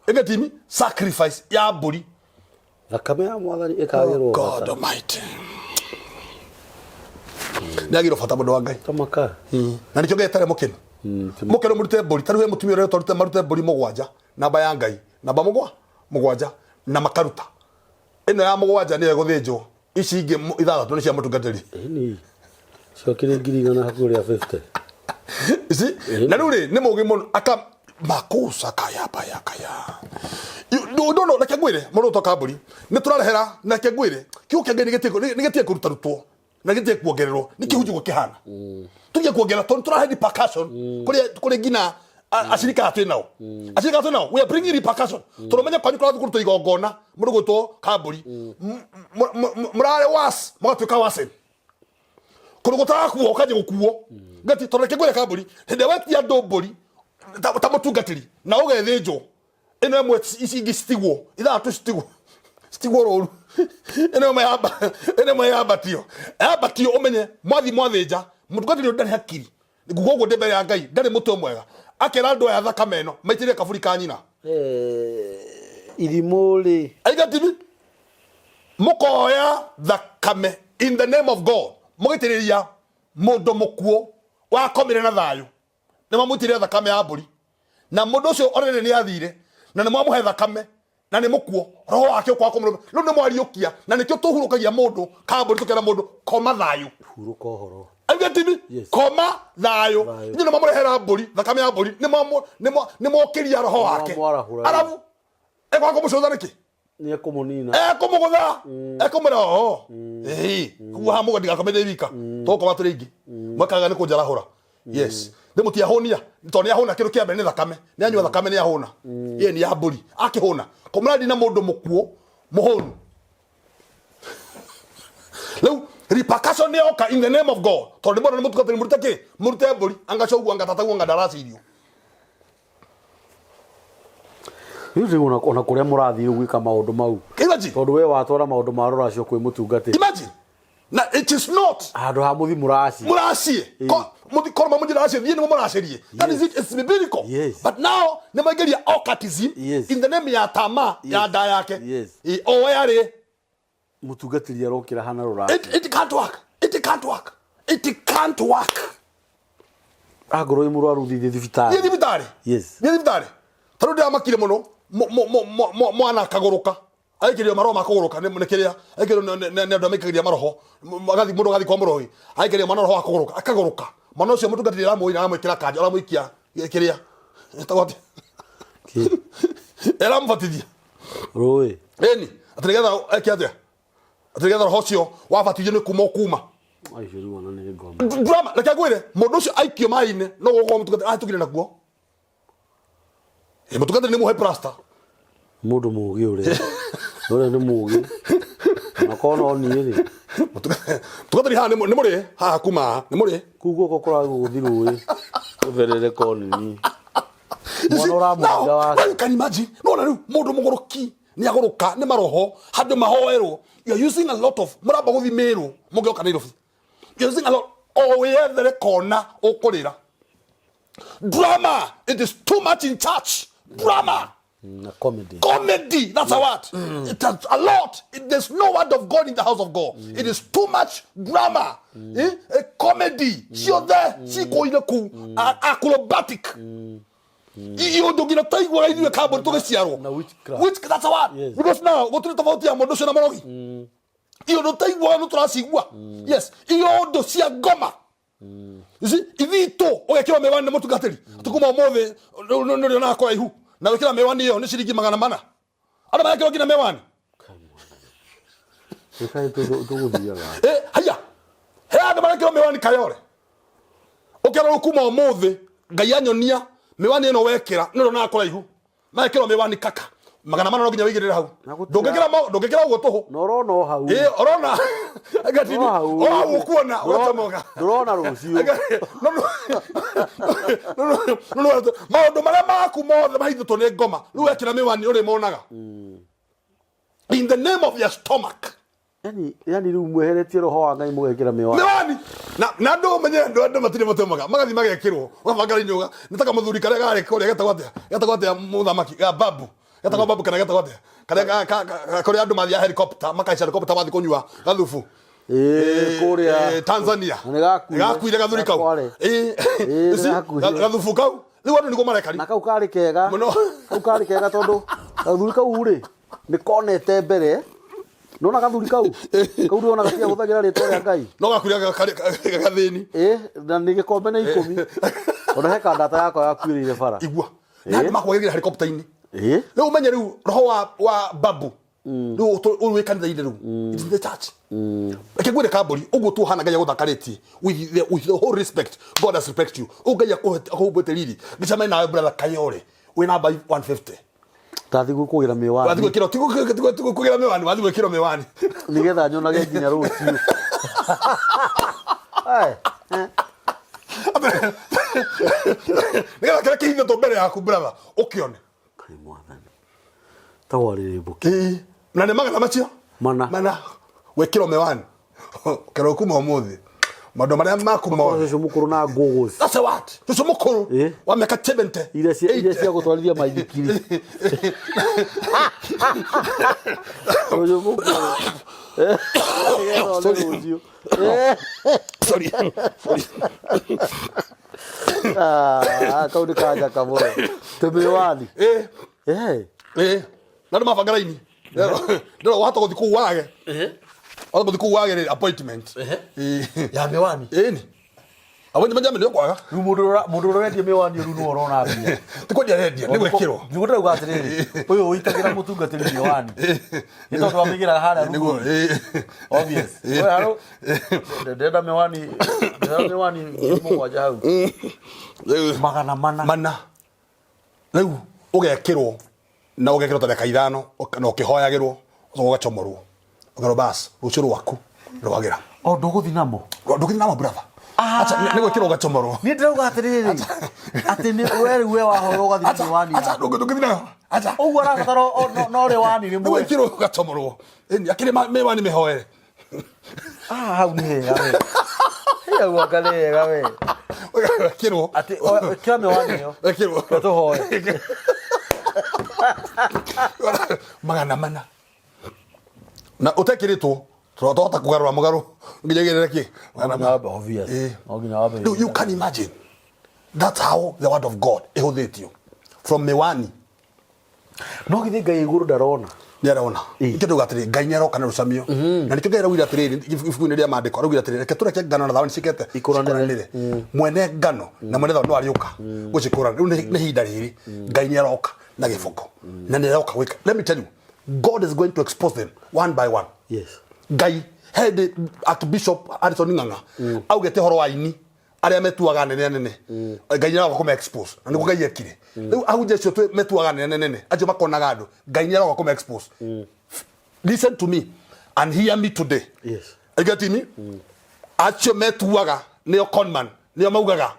Gatimi, sacrifice ya mbũri. Thakame ya mwathani ĩkagĩrwo God bata. Almighty. Nĩ agĩrwo bata mũndũ wa Ngai. Tamaka. Na nĩkĩo Ngai atarĩ mũkenu. Mũkenu mũrute mbũri. Ta rĩu he mũtumia ũrĩa ũrute marute mbũri mũgwanja, namba ya Ngai, namba mũgwanja na makaruta. Ĩno ya mũgwanja nĩyo ĩgũthĩnjwo. Ici ingĩ ithathatũ nĩ cia mũtungatĩri. Ĩni. Ciokire ngiri igana hakuhĩ rĩa 50. Ici na rĩu rĩ nĩ mũgĩ mũno aka makusa kaya baya kaya. You don't know, reke ngwĩre mũndũ ũtoka mbũri. Nĩ tũrarehera na reke ngwĩre kiugo kĩa Ngai nĩ gĩtige kũrutarutwo na gĩtige kuongererwo nĩ kĩhunjio kĩhana. Tũtige kuongerera tondũ tũrahe repercussion kũrĩ nginya Acirika aya twĩ nao, acirika aya twĩ nao, we are bringing repercussion, tondũ menye kwanyu kũrathiĩ kũrutwo igongona mũndũ gwĩtwo kambũri. Mũrarĩ was mũgatuĩka wasen kũndũ gũtarakuo ũkanjia gũkuo ngati, tondũ reke ngwĩre, kambũri, hĩndĩ ĩrĩa wetia andũ mbũri ta mũtungatĩri na ũgethĩnjwo ĩno ĩmwe, ici ingĩ citigwo ithatũ, citigwo rũru, ĩno ĩmwe yamba, ĩno ĩmwe yambatio yambatio, ũmenye mwathi mwathĩnja mũtungatĩri ũyũ ndarĩ hakiri. Nguga ũguo ndĩ mbere ya Ngai, ndarĩ mũtwe mwega, akera andũ aya thakame ĩno maitĩrĩre kaburi ka nyina. Irimũ rĩ. Aiga tibi mũkoya thakame in the name of God, mũgĩtĩrĩria mũndũ mũkuũ wakomire na thayũ, nĩ mwamũitĩrĩria thakame ya mbũri, na mũndũ ũcio already nĩ athire, na nĩ mwamũhe thakame na nĩ mũkuo, roho wake ũkwaga kũmũrũme rĩu nĩ mwariũkia. Na nĩkĩo tũhurũkagia mũndũ kambũri, tũkera mũndũ koma thayũ. Hurũka ũhoro. Aiga tibi. Yes. Koma thayũ. Thayũ. Inyuĩ nĩ mwamũrehera mbũri, thakame ya mbũri, nĩ mwokĩria roho wake. Mwamwarahũra. Arabu ekwaga kũmũcũtha nĩkĩ? Nĩ ekũmũnina. Ekũmũgũtha, ekũmwĩra oo ĩĩ kuo haha mũga ndigakome ndĩ wika, tũgũkoma tũrĩ aingĩ, mwekaga nĩ kũnjarahũra. Yes, nĩ mũtiahũnia, tondũ nĩ ahũna. Kĩndũ kĩa mbere nĩ thakame, nĩ anyua thakame, nĩ ahũna ĩĩ nĩ ya mbũri akĩhũna. Kũmũrandi na mũndũ mũkuũ mũhũnu, rĩu repercussion nĩ yoka in the name of God, tondũ nĩ mũndũ nĩ mũtungatĩri, mũrute kĩ? Mũrute mbũri, anga coguo, anga tataguo, anga ndaracĩirio. Rĩu rĩu ona kũrĩa mũrathiĩ rĩu gwĩka maũndũ mau. Imagine. Tondũ we watwara maũndũ ma rũracio kwĩ mũtungatĩri. Imagine na it is not. Handũ ha mũthi mũracie. Mũracie. Korwo mamũnjĩra racie thiĩ nĩmo mũracerie. That is it, it's biblical. But now nĩ maingĩria occultism in the name ya tama ya nda yake. O yarĩ. Mũtungatĩri arokĩra hana rũracio. It can't work, it can't work, it can't work. Angorwo wĩ mũrwaru, thiĩ thiĩ thibitarĩ. Thibitarĩ. Thiĩ thibitarĩ, tondũ ndĩramakire mũno mwana akagũrũka, aikĩrio maroho ma kũgũrũka nĩ kĩrĩa aikĩrio nĩ andũ amaikagĩria maroho. Agathiĩ mũndũ, agathiĩ kwa mũrogi, aikĩria mwana roho wa kũgũrũka, akagũrũka. Mwana ũcio mũtungatĩri aramũina, aramwĩkĩra kanjũ, aramũikia kĩrĩa ĩtagwo atĩa? Kĩ? Aramũbatithia. Rũĩ. Ĩni, atĩ nĩgetha eke atĩa? Atĩ nĩgetha roho ũcio wabatithio nĩ kuma ũkuma. Aicio rĩu ona nĩ ngoma. Drama. Reke ngwĩre, mũndũ ũcio aikio maĩ-inĩ no gũkorwo mũtungatĩri ahĩtũkire nakuo. Ĩ, mũtungatĩri nĩ mũhe plaster. Mũndũ mũgĩ ũrĩa ũrĩa nĩ mũgĩ ona korwo no niĩ rĩ. Mũtungatĩri haha nĩ mũrĩe haha, kuma haha nĩ mũrĩe. Kũu guoko kũragwo gũthi rũĩ rũtherere konini mwana ũramũringa wake. Now you can imagine, no na rĩu mũndũ mũgũrũki nĩ agũrũka nĩ maroho handũ mahoerwo. You are using a lot of, mũramba gũthi Mĩrũ mũngĩoka Nairobi, you are using a lot o wĩyethere kona ũkũrĩra. Drama, it is too much in church, drama. Na comedy. Comedy, that's a word. It has a lot. There's no word of God in the house of God. It is too much drama, eh? A comedy ciothe cikũire kũu. Acrobatic iũndũ nginya taiguaga ithuĩ kambũri tũgĩciarwo. Na witchcraft. Witch, that's a word. Because now gũtirĩ tofauti ya mũndũ ũcio na mũrogi. Iũndũ taiguaga nĩ tũracigua. Yes, iũndũ cia ngoma. You see, ithitũ ũgekĩrwo mĩwani nĩ mũtungatĩri tukuma ũmũthĩ nĩ ũrĩonaga kũraihu, na gwĩkĩra mĩwani ĩyo nĩ ciringi 400. Andũ marekĩrwo nginya mĩwani. Nĩkaĩ tũgũthiaga. Eh, haya, he andũ marekĩrwo mĩwani kayore, ũkĩra rĩu kuma ũmũthĩ Ngai anyonia mĩwani ĩno wekĩra nĩ ũrĩonaga kũraihu. Marekĩrwo mĩwani kaka 400, no nginya wĩigĩrĩre hau. Na gũtira- Ndũngĩkĩra ũguo tũhũ. Na ũrona o hau. Ĩ, ũrona. Gatini, O hau. o hau ũkuona ũgacomoka. Ndũrona rũciũ. Maũndũ marĩa maku mothe mahithĩtwo nĩ ngoma, rĩu wekĩra mĩwani ũrĩmonaga in the name of your stomach. Yani rĩu mweheretie roho wa Ngai mũgekĩra mĩwani. Mĩwani na andũ ũmenye andũ matirĩ mũtemaga, magathiĩ magekĩrwo ũgabanga raini, nĩ taka mũthuri karĩa garĩ kũrĩa getagwo atĩa, getagwo atĩa, mũthamaki ga babu, getagwo babu kana getagwo atĩa, karĩa kũrĩa andũ mathiaga helicopter, makaica helicopter mathiĩ kũnyua gathubu. Ĩĩ, kũrĩa. Tanzania. Na nĩ gakuire. Gakuire gathuri kau. Gakware. Ĩĩ. Ĩĩ, You see, nĩ gakuire. Gathubu kau rĩu andũ nĩguo mareka Na kau karĩ kega. Mũno. Kau karĩ kega tondũ gathuri kau rĩ nĩ konete mbere. Nona gathuri kau kau ndĩrona gatiahũthagĩra rĩtwa rĩa Ngai. No gakuire gathĩni. Ĩ, na nĩ gĩkombe nĩ 10, ona he kandata yakwa yakuĩrĩire bara. Igua, na andũ makwagĩrĩra helicopter-inĩ. Ĩ. Rĩu ũmenye rĩu roho wa babu. Rĩu ũyũ wĩ kanitha-inĩ rĩu. It's in the church. Reke ngwĩre kambũri, ũguo tu ũhana Ngai agũthakarĩtie. With the whole respect, God has respect you. Ũguo Ngai akũhumbĩte riri. Ngĩcemania nawe brother Kayore, wĩ namba 150. Ndathiĩ kũgĩra mĩwani. Wathiĩ gwĩkĩrwo, ti kũgĩra mĩwani, wathiĩ gwĩkĩrwo mĩwani. Nĩgetha nyonage nginya rũciũ. Ai, eh. Nĩgetha kĩrĩa kĩhithĩtwo mbere yaku brother, ũkĩone. Ngai mwathani. Ta warĩrĩmbũki. Ĩĩ. Na nĩ magana macio? Mana. Mana. Gwĩkĩrwo mĩwani. Kĩrwo kuma ũmũthĩ. Maũndũ marĩa maku mothe. Ũcio mũkũrũ na ngũgũci. That's a what? Ũcio mũkũrũ Ĩĩ. wa mĩaka 70. Iria cia gũtwarithia maithikiri. Ũcio mũkũrũ. Nĩgetha one Sorry. rũciũ. Sorry. Sorry. Ah, kau nĩ kanja kamwe. Tũmĩwani. Ĩĩ. Eh. Ĩĩ. Na andũ mabanga raini. Ndĩrona wahota gũthiĩ kũu wage. Wahota gũthiĩ kũu wage rĩ appointment. Ĩĩ. Ya mĩwani. Ĩni. Appointment ya mĩwani kwaga. Rĩu mũndũ ũrĩa ũrendia mĩwani rĩu nĩwe ũrona mbia. Ti kwendia arendia, nĩ gwĩkĩrwo. Nĩguo ndĩrauga atĩrĩrĩ, ũyũ ũitagĩra mũtungatĩri mĩwani. Nĩ tondũ amĩigĩraga harĩa Nĩguo. rungu. Ĩĩ. Obvious. We harũ ndĩrenda mĩwani, ndĩrenda mĩwani 7,000 hau. Rĩu 400. Mana. Rĩu ũgekĩrwo na ũgekĩrwo ta dagĩka 5 na ũkĩhoyagĩrwo ũcoke ũgacomorwo. Ũkerwo bas rũciũ rwaku rwagĩra. O ndũgũthiĩ namo. Ndũgĩthiĩ namo brother. Acha nĩ gwĩkĩrwo ũgacomorwo. Niĩ ndĩrauga atĩrĩrĩ, atĩ nĩ we rĩu we wahoya ũgathiĩ na Acha mĩwani acha yaku. ndũngĩthiĩ nayo. Acha. Ũguo arabatara no rĩwani Nĩ rĩmwe. gwĩkĩrwo ũgacomorwo. Ĩni akĩrĩ mĩwani mĩhoere. Ah, hau nĩ hega we. Hau anga nĩ hega we. Ũgekĩrwo. Atĩ ĩkĩra mĩwani ĩyo. Ũgekĩrwo. Reke tũhoe. 400. Na ũtekĩrĩtwo twahota kũgarũra mũgarũ nginya igĩrĩre kĩ 400. Obvious. Ĩĩ. No nginya wambe. Rĩu you can imagine that's how the word of God ĩhũthĩtio from miwani. No githĩ Ngai igũrũ ndarona. Nĩ arona. Ĩĩ. Nĩkĩo ndauga atĩrĩ Ngai nĩ aroka na rũcamio. Na nĩkĩo Ngai araugire atĩrĩrĩ ibuku-inĩ rĩa maandĩko araugire atĩrĩrĩ reke tũreke ngano na thawa nĩciĩkete Ikũranĩre. Mwene ngano na mwene thawa no arĩũka gũcikũrana. Rĩu nĩ ihinda rĩrĩ Ngai nĩ aroka na gĩboko na nĩ aroka gwĩka. Let me tell you, God is going to expose them one by one. Yes. Ngai hĩndĩ Archbishop Harrison Ng'ang'a augĩte ũhoro wa aini arĩa metuaga anene anene, Ngai nĩ aroka kũma expose na nĩguo Ngai ekire. Rĩu ahunjia acio metuaga anene anene acio makonaga andũ, Ngai nĩ aroka kũma expose. Listen to me and hear me today. Yes. You get me? Acio metuaga nĩo conman, nĩo maugaga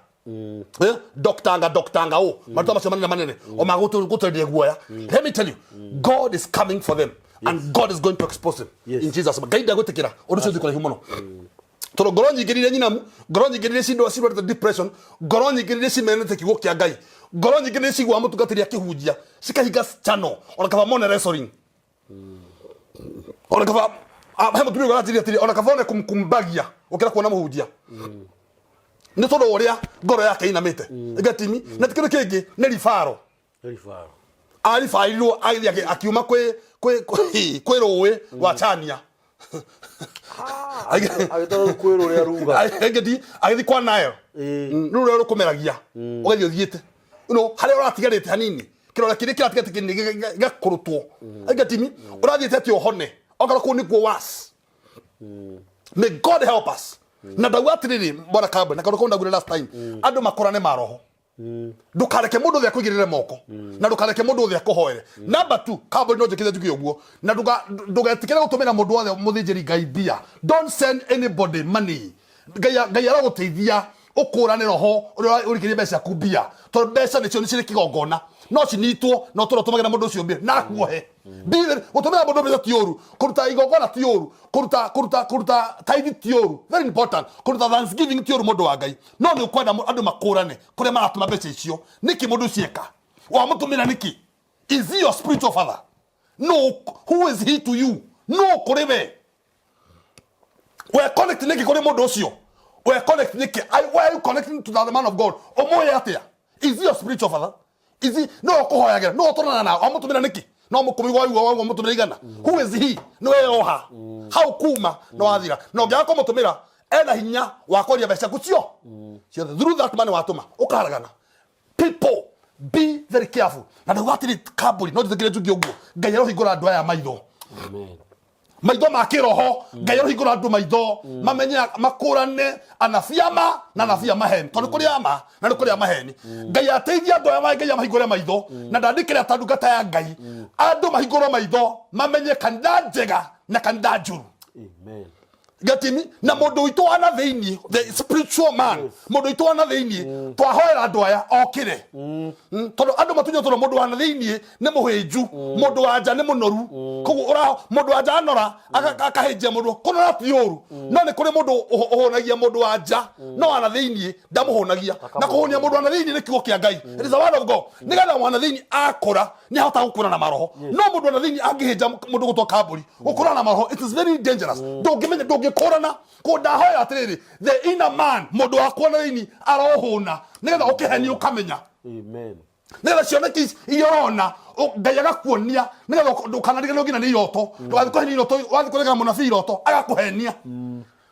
Eh, doctor doctor anga ũ marĩtwa macio manene manene o magũtwendia guoya. Let me tell you, God is coming for them and God is going to expose them in Jesus name. Ngai ndagwĩtĩkĩra ũndũ ũcio ũthiĩ kũraihu mũno tondũ ngoro nyingĩ iria nyinamu, ngoro nyingĩ iria cirwarĩte depression, ngoro nyingĩ iria cimenete kiugo kĩa Ngai, ngoro nyingĩ iria ciguaga mũtungatĩri akĩhunjia cikahinga channel ona kaba mone wrestling, ona kaba ah, he mũtumia ũrĩa aranjĩrire atĩrĩ ona kaba one kumkumbagia gũkĩra kuona mũhunjia nĩ tondũ wa ũrĩa ngoro yake inamĩte gatimi na ti kĩndũ kĩngĩ nĩ ribaro. Ribaro. Aribairirwo agĩthiĩ akiuma kwĩ rũĩ rwa Chania. Agĩtwarwo kwĩ rũrĩa ruga. Agĩthiĩ agĩthiĩ kwa Nile. Rũu rũrĩa rũkũmeragia ũgathiĩ ũthiĩte no harĩa ũratigarĩte hanini kĩrore kĩrĩa kĩratigarĩte kĩnini gĩgakũrũtwo gatimi ũrathiĩte atĩ ũhone okorwo kũu nĩkuo was. May God help us. Na ndauga atĩrĩrĩ bwana Kambe, na kaũndũ kau ndaugire last time, andũ makũrane maroho. Ndũkareke mũndũ ũthĩ akũigĩrĩre moko na ndũkareke mũndũ ũthĩ akũhoere. Number two, Kambe, no njĩkĩre njuge ũguo na ndũgetĩkĩre gũtũmĩra mũndũ wothe mũthĩnjĩri Ngai mbia. Don't send anybody money. Ngai aragũteithia ũkũrane roho ũrĩa ũrikĩrie mbeca ciaku mbia, tondũ mbeca nĩcio nĩ cirĩ kĩgongona no cinitwo na ũtũra ũtũmagĩra mũndũ ũcio mbia na akuohe. Gũtũmĩra mũndũ mbeca ti ũru, kũruta igongona ti ũru, kũruta tithe ti ũru, very important, kũruta thanksgiving ti ũru, mũndũ wa Ngai, no nĩ ũkwenda andũ makũrane kũrĩa maratũma mbeca icio. Nĩkĩ mũndũ ũcio eka wamũtũmĩra nĩkĩ? Is he your spiritual father? No. Who is he to you? No kũrĩ we we connect nĩkĩ kũrĩ mũndũ ũcio? We connect nĩkĩ? Why are you connecting to the man of God? Ũmũĩ atĩa? Is he your spiritual father? Is he no ũkũhoyagĩra no ũtũrana nawe wamũtũmĩra nĩkĩ? No mũkũmi waigua waigua mũtũmĩra 100. Who is he? Nĩ weyoha hau kuma no wathira na ũngĩaga kũmũtũmĩra ena hinya wa kwaria mbeca ciaku cio ciothe through that money watũma ũkaharagana. People, be very careful. Na ndauga atĩrĩ kambũri no njĩtĩkĩre njuge ũguo Ngai arohingũra andũ aya maitho. Amen. Maitho ma kĩroho, Ngai arohingũra andũ maitho mamenye, makũrane anabii a ma na anabii a maheni, tondũ kũrĩ a ma na nĩ kũrĩ a maheni. Ngai ateithia andũ aya, Ngai amahingũre maitho, na ndandĩkĩra ta ndungata ya Ngai, andũ mahingũrwo maitho mamenye kanitha njega na kanitha njũru. Amen. Gatimi na mundu witũ wa na thĩinĩ, the spiritual man, mundu witũ wa na thĩinĩ, twahoera andũ aya okĩre. Tondũ andũ matunywo, tondũ mundu wa na thĩinĩ nĩ mũhĩnju, mundu wa nja nĩ mũnoru. Koguo ũra mundu wa nja anora akahĩnjia mundu kũnora ti ũru, no nĩ kũrĩ mundu ũhũnagia mundu wa nja, no wa na thĩinĩ ndamũhũnagia. Na kũhũnia mundu wa na thĩinĩ nĩ kiugo kĩa Ngai, it is the word of God, nĩgetha wa na thĩinĩ akũra nĩ ahotaga gũkũra na maroho. No mundu wa na thĩinĩ angĩhĩnja mundu gũtwa kambũri gũkũra na maroho, it is very dangerous, ndũngĩmenya, ndũngĩkũrana. Kũ ndahoya atĩrĩrĩ, the inner man, mũndũ wakwa na thĩinĩ arohũna, nĩgetha ũkĩhenia ũkamenya. Amen. Nĩgetha cioneki ici iria ũrona, Ngai agakuonia, nĩgetha ndũkanariganĩrwo nginya nĩ iroto. Ndũgathiĩ kũhenia iroto, wathiĩ kũrengera mũnabii iroto agakũhenia.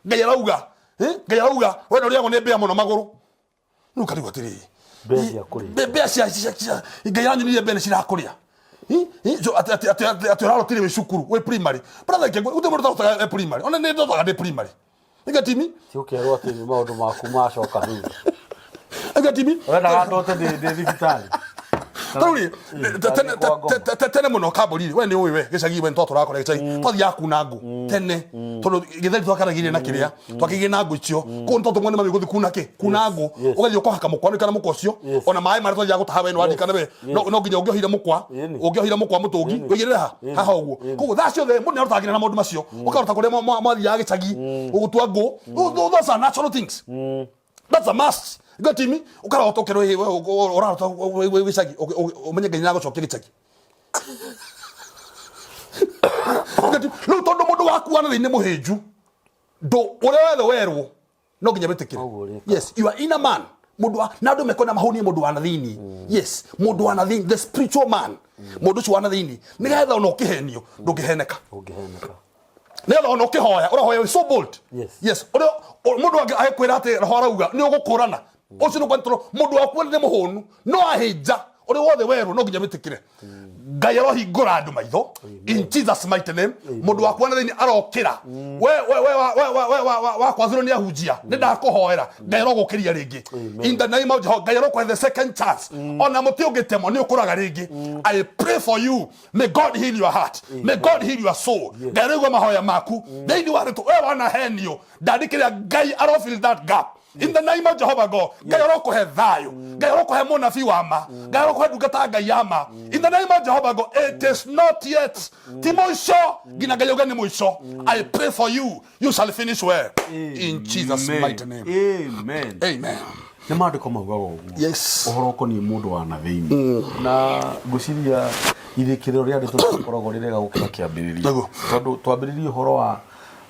Ngai arauga, eh? Ngai arauga we nĩ ũrĩagwo nĩ mbĩa mũno magũrũ. Rĩu karigwo atĩrĩrĩ, Mbĩa ciakũrĩa. Mbĩa cia Ngai aranyonirie mbĩa nĩ cirakũrĩa. So atĩ ũrarotire wĩ cukuru, wĩ primary. Brother, kĩngũ gũtirĩ mũndũ ũtarotaga e primary. Ona nĩ ndotaga ndĩ primary. Ĩgatimi. Ti ũkerwo atĩ nĩ maũndũ maku macoka thutha. Ĩgatimi. Wendaga ndote ndĩ thibitarĩ. Tarĩu rĩ, Ndathiĩ kwa ngoma. tene mũno kambũri we nĩ ũĩ, we gĩcagi, we nĩ twatũraga gĩcagi, twathiaga kuna ngũ tene, tondũ gĩtheri twakaragirie na kĩrĩa twakĩgĩire na ngũ icio kũu, nĩ twatũmwo nĩ mami gũthiĩ kuna kĩ kuna ngũ. Ũgathiĩ ũkahaka mũkwa nĩ kana mũkwa ũcio ona maĩ marĩa twathiaga gũtaha, we nĩ wandikana we, no nginya ũngĩohire mũkwa, ũngĩohire mũkwa mũtũngi ũigĩrĩre ha haha ũguo. Koguo thaa ciothe mũndũ nĩarotaga nginya na maũndũ macio, ũkarota kũrĩa mwathiaga gĩcagi ũgũtua ngũ. Those are natural things. That's a must. Gatimi ukarota ukerwo urarota wĩ gĩcagi, ũmenye Ngai nĩagũcokia gĩcagi. Gatimi rĩu, tondũ mũndũ waku wa na thĩinĩ mũhĩnju, ndũ ũrĩa wothe werwo no nginya wĩtĩkĩre. Noguo ũrĩkaga. Yes, you are inner man, mũndũ wa na andũ mekona mahũnie mũndũ wa na thĩinĩ. Yes, mũndũ wa na thĩinĩ, the spiritual man, mũndũ ũcio wa na thĩinĩ, nĩgetha ona ũkĩhenio ndũngĩheneka. Ũngĩheneka. Nĩgetha ona ũkĩhoya ũrahoya wĩ so bold. Yes, ũrĩa mũndũ angĩkwĩra atĩ roho arauga nĩ ũgũkũrana ũcio nĩ kwantũrwo mũndũ waku nĩ mũhũnu, no ahĩnja ũrĩa wothe werwo no nginya wĩtĩkĩre. Ngai arohingũra andũ maitho in Jesus mighty name. Mũndũ wakwa na thĩinĩ arokĩra. We we we we we we wakwathirwo nĩ ahunjia, nĩ ndakũhoera, Ngai arogũkĩria rĩngĩ in the name of Jehovah. Ngai arokũhe the second chance. Ona mũtĩ ũngĩtemwo nĩ ũkũraga rĩngĩ. I pray for you. May God heal your heart. May God heal your soul. Ngai aroigua mahoya maku thĩinĩ wa rĩtwa. We wanahenio, ndandĩkĩra, Ngai aro fill that gap in the name of Jehovah God. Ngai arokũhe thayũ, Ngai arokũhe mũnabii wa ma, Ngai arokũhe ndungata ya Ngai ya ma in the name of Jehovah God. It is not yet, ti mũico nginya Ngai auge nĩ mũico. I pray for you, you shall finish well in Jesus mighty name. Amen. Amen. Nĩ maandĩko maugaga ũguo. Ũhoro ũkoniĩ mũndũ wa na thĩinĩ, na ngwĩciria irĩkĩrĩro rĩa ndeto rĩkoragwo rĩ rĩega gũkĩra kĩambĩrĩria. Tondũ twambĩrĩrie ũhoro wa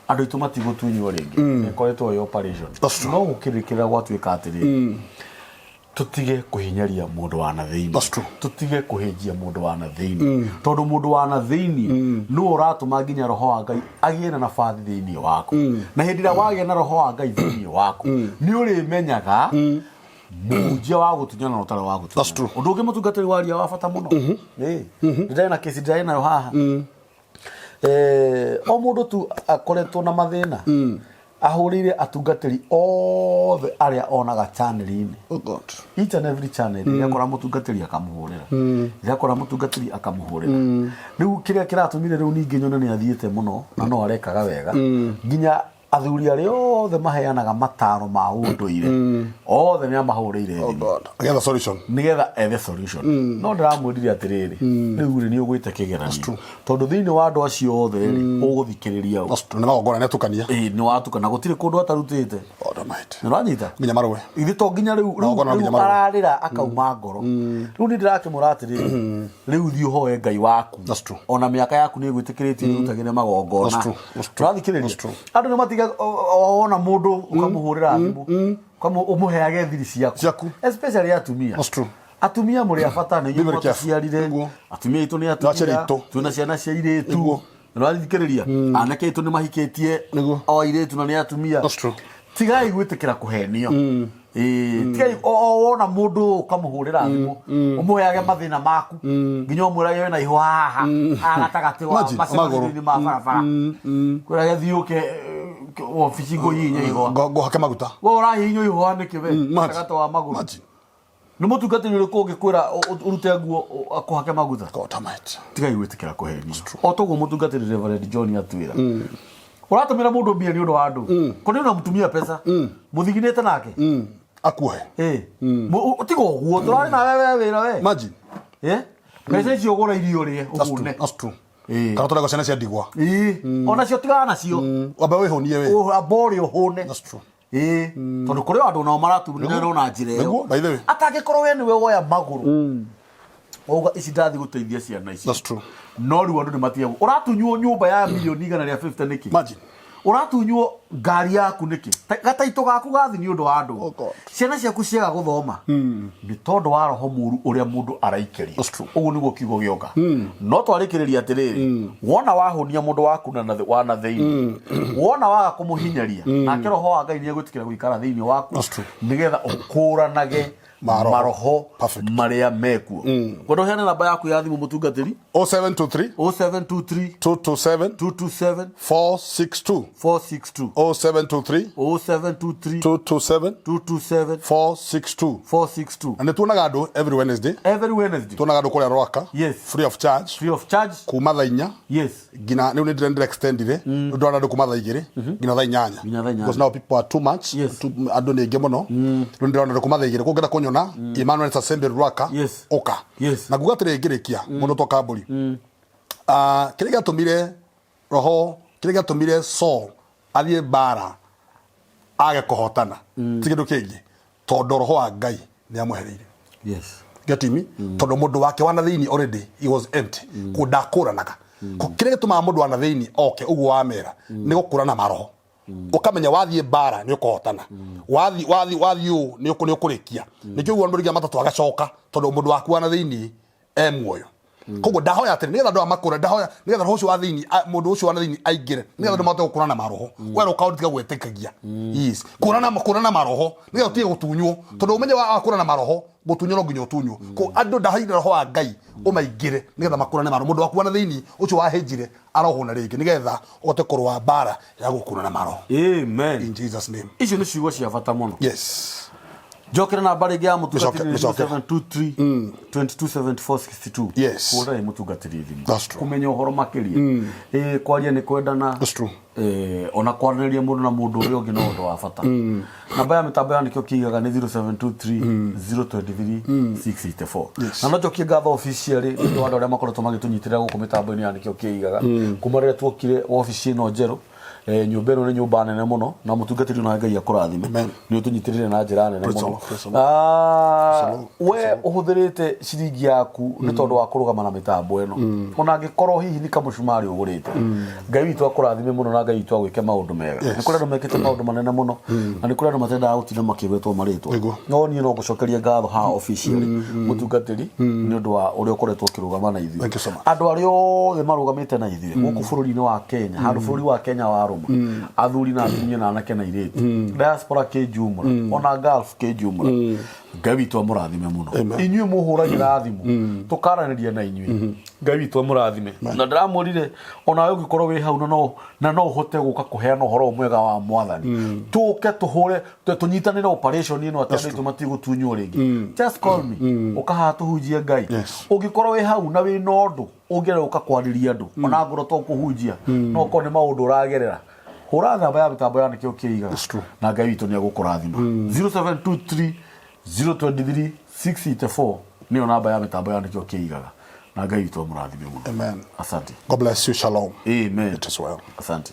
andũ aitũ matigũtunywo rĩngĩ, ĩkoretwo ĩ operation. That's true. No gũkĩrĩkĩrĩra gwatuĩka atĩrĩrĩ, tũtige kũhinyaria mũndũ wa na thĩinĩ. That's true. Tũtige kũhĩnjia mũndũ wa na thĩinĩ, tondũ mũndũ wa na thĩinĩ nĩwe ũratũma nginya roho wa Ngai agĩe na nabathi thĩinĩ waku. Na hĩndĩ ĩrĩa wagĩa na roho wa Ngai thĩinĩ waku, nĩ ũrĩmenyaga mũhunjia wa gũtunyana na ũtarĩ wa That's true. gũtunyana. Ũndũ ũngĩ mũtungatĩri waria wa bata mũno. Ĩĩ. Ndĩrarĩ na kesi, ndĩrarĩ nayo haha. O mũndũ tu akoretwo na mathĩna, ahũrĩire atungatĩri othe arĩa onaga channel-inĩ. Oh God. Each and every channel, rĩrĩa akora mũtungatĩri akamũhũrĩra, rĩrĩa akora mũtungatĩri akamũhũrĩra. Rĩu kĩrĩa kĩratũmire rĩu ningĩ nyone nĩ athiĩte mũno na no arekaga wega, nginya athuri arĩa othe maheanaga mataro ma ũndũire othe nĩ amahũrĩire Oh thimũ God. Getha solution. Nĩgetha ethe solution. No ndĩramwĩrire atĩrĩrĩ, rĩu rĩ, nĩ ũgwĩte kĩgeranio, tondũ thĩinĩ wa andũ acio othe rĩ, ũgũthikĩrĩria ũ? That's true. Nĩ magongona nĩ atukania. Ĩĩ, nĩ watukana, gũtirĩ kũndũ atarutĩte. God Almighty. Nĩ ũranyita? Nginya marũe. Ithe to nginya rĩu rĩu Magongona rĩu nginya marũe. ararĩra akauma ngoro. Rĩu niĩ ndĩrakĩmwĩra atĩrĩrĩ, rĩu thiĩ ũhoe Ngai waku. That's true. Ona mĩaka yaku nĩ ĩgwĩtĩkĩrĩtie ũrutagĩre magongona. That's true. That's true. Ũrathikĩrĩria? That's true. Andũ nĩ matiga wona mũndũ ũkamũhũrĩra thimũ, ũmũheage thiri ciaku. Ciaku. Especially atumia. That's true. Atumia mũrĩ a bata, nĩ Be inyuĩ very careful. mwatũciarire. Nĩguo. Atumia aitũ nĩ Na aciari atumia. aitũ. Twĩna ciana cia airĩtu. Nĩguo. Nĩũrathikĩrĩria? Anake aitũ nĩ mahikĩtie Nĩguo. o airĩtu na nĩ atumia. That's true. Tigai gwĩtĩkĩra kũhenio. Ĩĩ, tigai o wona mũndũ ũkamũhũrĩra thimũ ũmũheage mathĩna maku nginya ũmwĩrage wĩna ihũa haha haha gatagatĩ wa Imagine, macemanio-inĩ ma barabara kwĩrage thiĩ ũke wabici ngũhihinye ihũa. Ngũhake maguta. We ũrahihinywo ihũa nĩkĩ we? Imagine. Gatagatĩ wa magũrũ. Imagine. Nĩ mũtungatĩri ũrĩkũ ũngĩkwĩra ũrute nguo akũhake maguta? God almighty. Tigai gwĩtĩkĩra kũhenio. O toguo mũtungatĩri Reverend John atwĩra. Ũratũmĩra mũndũ mbia nĩ ũndũ wa andũ. Kwani unamtumia pesa? Mũthiginĩte nake? Akuohe. Eh. Tiga ũguo tũrarĩ nawe we wĩra we. Imagine. Eh? Mbeca icio ũgũra irio ũrĩe That's true. ũhũne. That's true. Ĩĩ. Kana tũrego ciana cia ndigwa. Ĩĩ. Ona cio tigana nacio. Wambe wĩhũnie we. Amba ũrĩe ũhũne. That's true. Ĩĩ. Tondũ kũrĩ o andũ nao maratunĩrwo na njĩra ĩyo. Nĩguo, by the way. Atangĩkorwo we nĩwe woya magũrũ. Wauga ici ndathiĩ gũteithia ciana ici. That's true. No rĩu andũ nĩ matigagwo. Ũratunywo nyũmba ya milioni 150 nĩkĩ? Imagine. Ũratunywo ngari yaku nĩkĩ? Gataitũ gaku gathi nĩ ũndũ wa andũ. Oh God. Ciana ciaku ciaga gũthoma nĩ tondũ wa roho mũru ũrĩa mũndũ araikĩria. That's true. Ũguo nĩguo kiugo gĩoka. No twarĩkĩrĩria atĩrĩrĩ, wona wahũnia mũndũ waku na wa na thĩinĩ, wona waga kũmũhinyaria, nake roho wa Ngai nĩ egwĩtĩkĩra gũikara thĩinĩ waku That's true. nĩgetha ũkũranage Maroho. maroho Perfect. marĩa mekuo. Ngwenda ũheane namba yaku ya thimũ mũtungatĩri. 0723 0723 227 227 462. 462. 0723 0723 227 227 462. 462. Na nä tuonaga andå every Wednesday. Every Wednesday. Tuonaga andå kå rä a Rwaka. Yes. Free of charge. Free of charge. Kuma thaa 4 Yes. nginya rä u nä ndä extendire rä ndona andå kuma thaa 2 nginya thaa 8. Nginya thaa 8. Because now people are too much. Yes. Andå nä aingä må no. Rä u ndä rona andå kuma thaa 2 kå ngä kå nyona Emmanuel Sasembe Rwaka. Yes. Ũka. Yes. Na nguga atä rä ngä rä kia må ndå to kambå kä rä a gä atå mire roho kä rä a gä atå mire Saul athiä mbara age kå hotana ti kä ndå kä ngä tondå roho wa Ngai nä amwehereire. Yes. Get me? Tondå må ndå wake wa na thä already he was empty. Kå ndakå kä rä a gä tå maga må ndå wa na thä oke å guo wamera nä gå kå rana maroho ukamenya wathiä mbara nä å kåhotana wathiä å nä å kå rä kia nä kä å guo ndå rä matatå agacoka tondå må ndå waku wa na thä inä e muoyo. Koguo ndahoya atä nä getha andå aya makå ndahoya nä getha roho å cio wa thä inä må ndå å cio wa na thä inä aingä re nä getha andå mahote gå kå rana maroho werå kaå tiga gwä tä kagia kå rana maroho nä getha å tige gå tunywo tondå å menye wa kå rana maroho gå tunywo no nginya å tunywo ko andå ndahoire roho wa Ngai å maingä re nä getha makå maroho må ndå waku wa na thä inä å cio wahä arohå na rä ngä nä getha å hote kå rũa mbara ya gå kå rana maroho. Amen. In Jesus name. Icio nĩ ciugo cia bata mũno. Yes. Njokere namba rĩngĩ ya mũtungatĩri. Mĩcoke. 0723 227462. Yes. Hũrai mũtungatĩri thimũ. That's true. Kũmenya ũhoro makĩria. Ĩĩ, kwaria nĩ kwendana. That's true. Eh, ona kwaranĩria mũndũ na mũndũ ũrĩa ũngĩ no ũndũ wa bata. Namba ya mĩtambo ya nĩkĩo kĩigaga nĩ 0723 023 684. Yes. Na no njokie ngatho officially nĩ ũndũ wa andũ arĩa makoretwo magĩtũnyitĩrĩra gũkũ mĩtambo-inĩ ya nĩkĩo kĩigaga kuma rĩrĩa tuokire wabici ĩno njerũ. Nyũmba ĩno nĩ nyũmba nene mũno na mũtungatĩri ona Ngai akũrathime Amen. nĩ ũtũnyitĩrĩire na njĩra nene Praise the mũno. Lord, praise the Lord. We ũhũthĩrĩte ciringi yaku nĩ tondũ wa kũrũgama na mĩtambo ĩno ona angĩkorwo hihi nĩ kamũcumarĩ ũgũrĩte, Ngai witũ akũrathime mũno na Ngai witũ agwĩke maũndũ mega. Yes. Nĩ kũrĩ andũ mekĩte maũndũ manene mũno na nĩ kũrĩ andũ matendaga gũtinda makĩgwetwo marĩtwa. Nĩguo. No niĩ no ngũcokerie ngatho haha officially mũtungatĩri nĩ ũndũ wa ũrĩa ũkoretwo ũkĩrũgama na ithuĩ. Thank you so much. Andũ arĩa othe marũgamĩte na ithuĩ gũkũ bũrũri-inĩ wa Kenya, handũ bũrũri wa Kenya warũma, athuri na atumia na anake na airĩtu, diaspora kĩnjumũra ona Gulf kĩnjumũra, Ngai witũ amũrathime mũno. Amen. Inyuĩ mũhũragĩra thimũ tũkaranĩria na inyuĩ, Ngai witũ amũrathime. Na ndĩramwĩrire onawe ũngĩkorwo wĩ hau na no ũhote gũka kũheana ũhoro mwega wa mwathani, tũke tũhũre tũnyitanĩre operation ĩno atĩ andũ aitũ matigũtunywo rĩngĩ, just call me ũkahaha tũhunjie Ngai. Yes. Ũngĩkorwo wĩ hau na wĩ na ũndũ ũngĩenda gũka kwarĩria andũ ona ngorwo to kũhunjia no korwo nĩ maũndũ ũragerera, hũra namba ya mĩtambo ya nĩkĩo kĩigaga That's true. na Ngai witũ nĩ egũkũrathima. 0723 023 684 nĩyo namba ya mĩtambo ya nĩkĩo kĩigaga na Ngai witũ amũrathime mũno. Amen. Asante. God bless you. Shalom. Amen. It is well. Asante.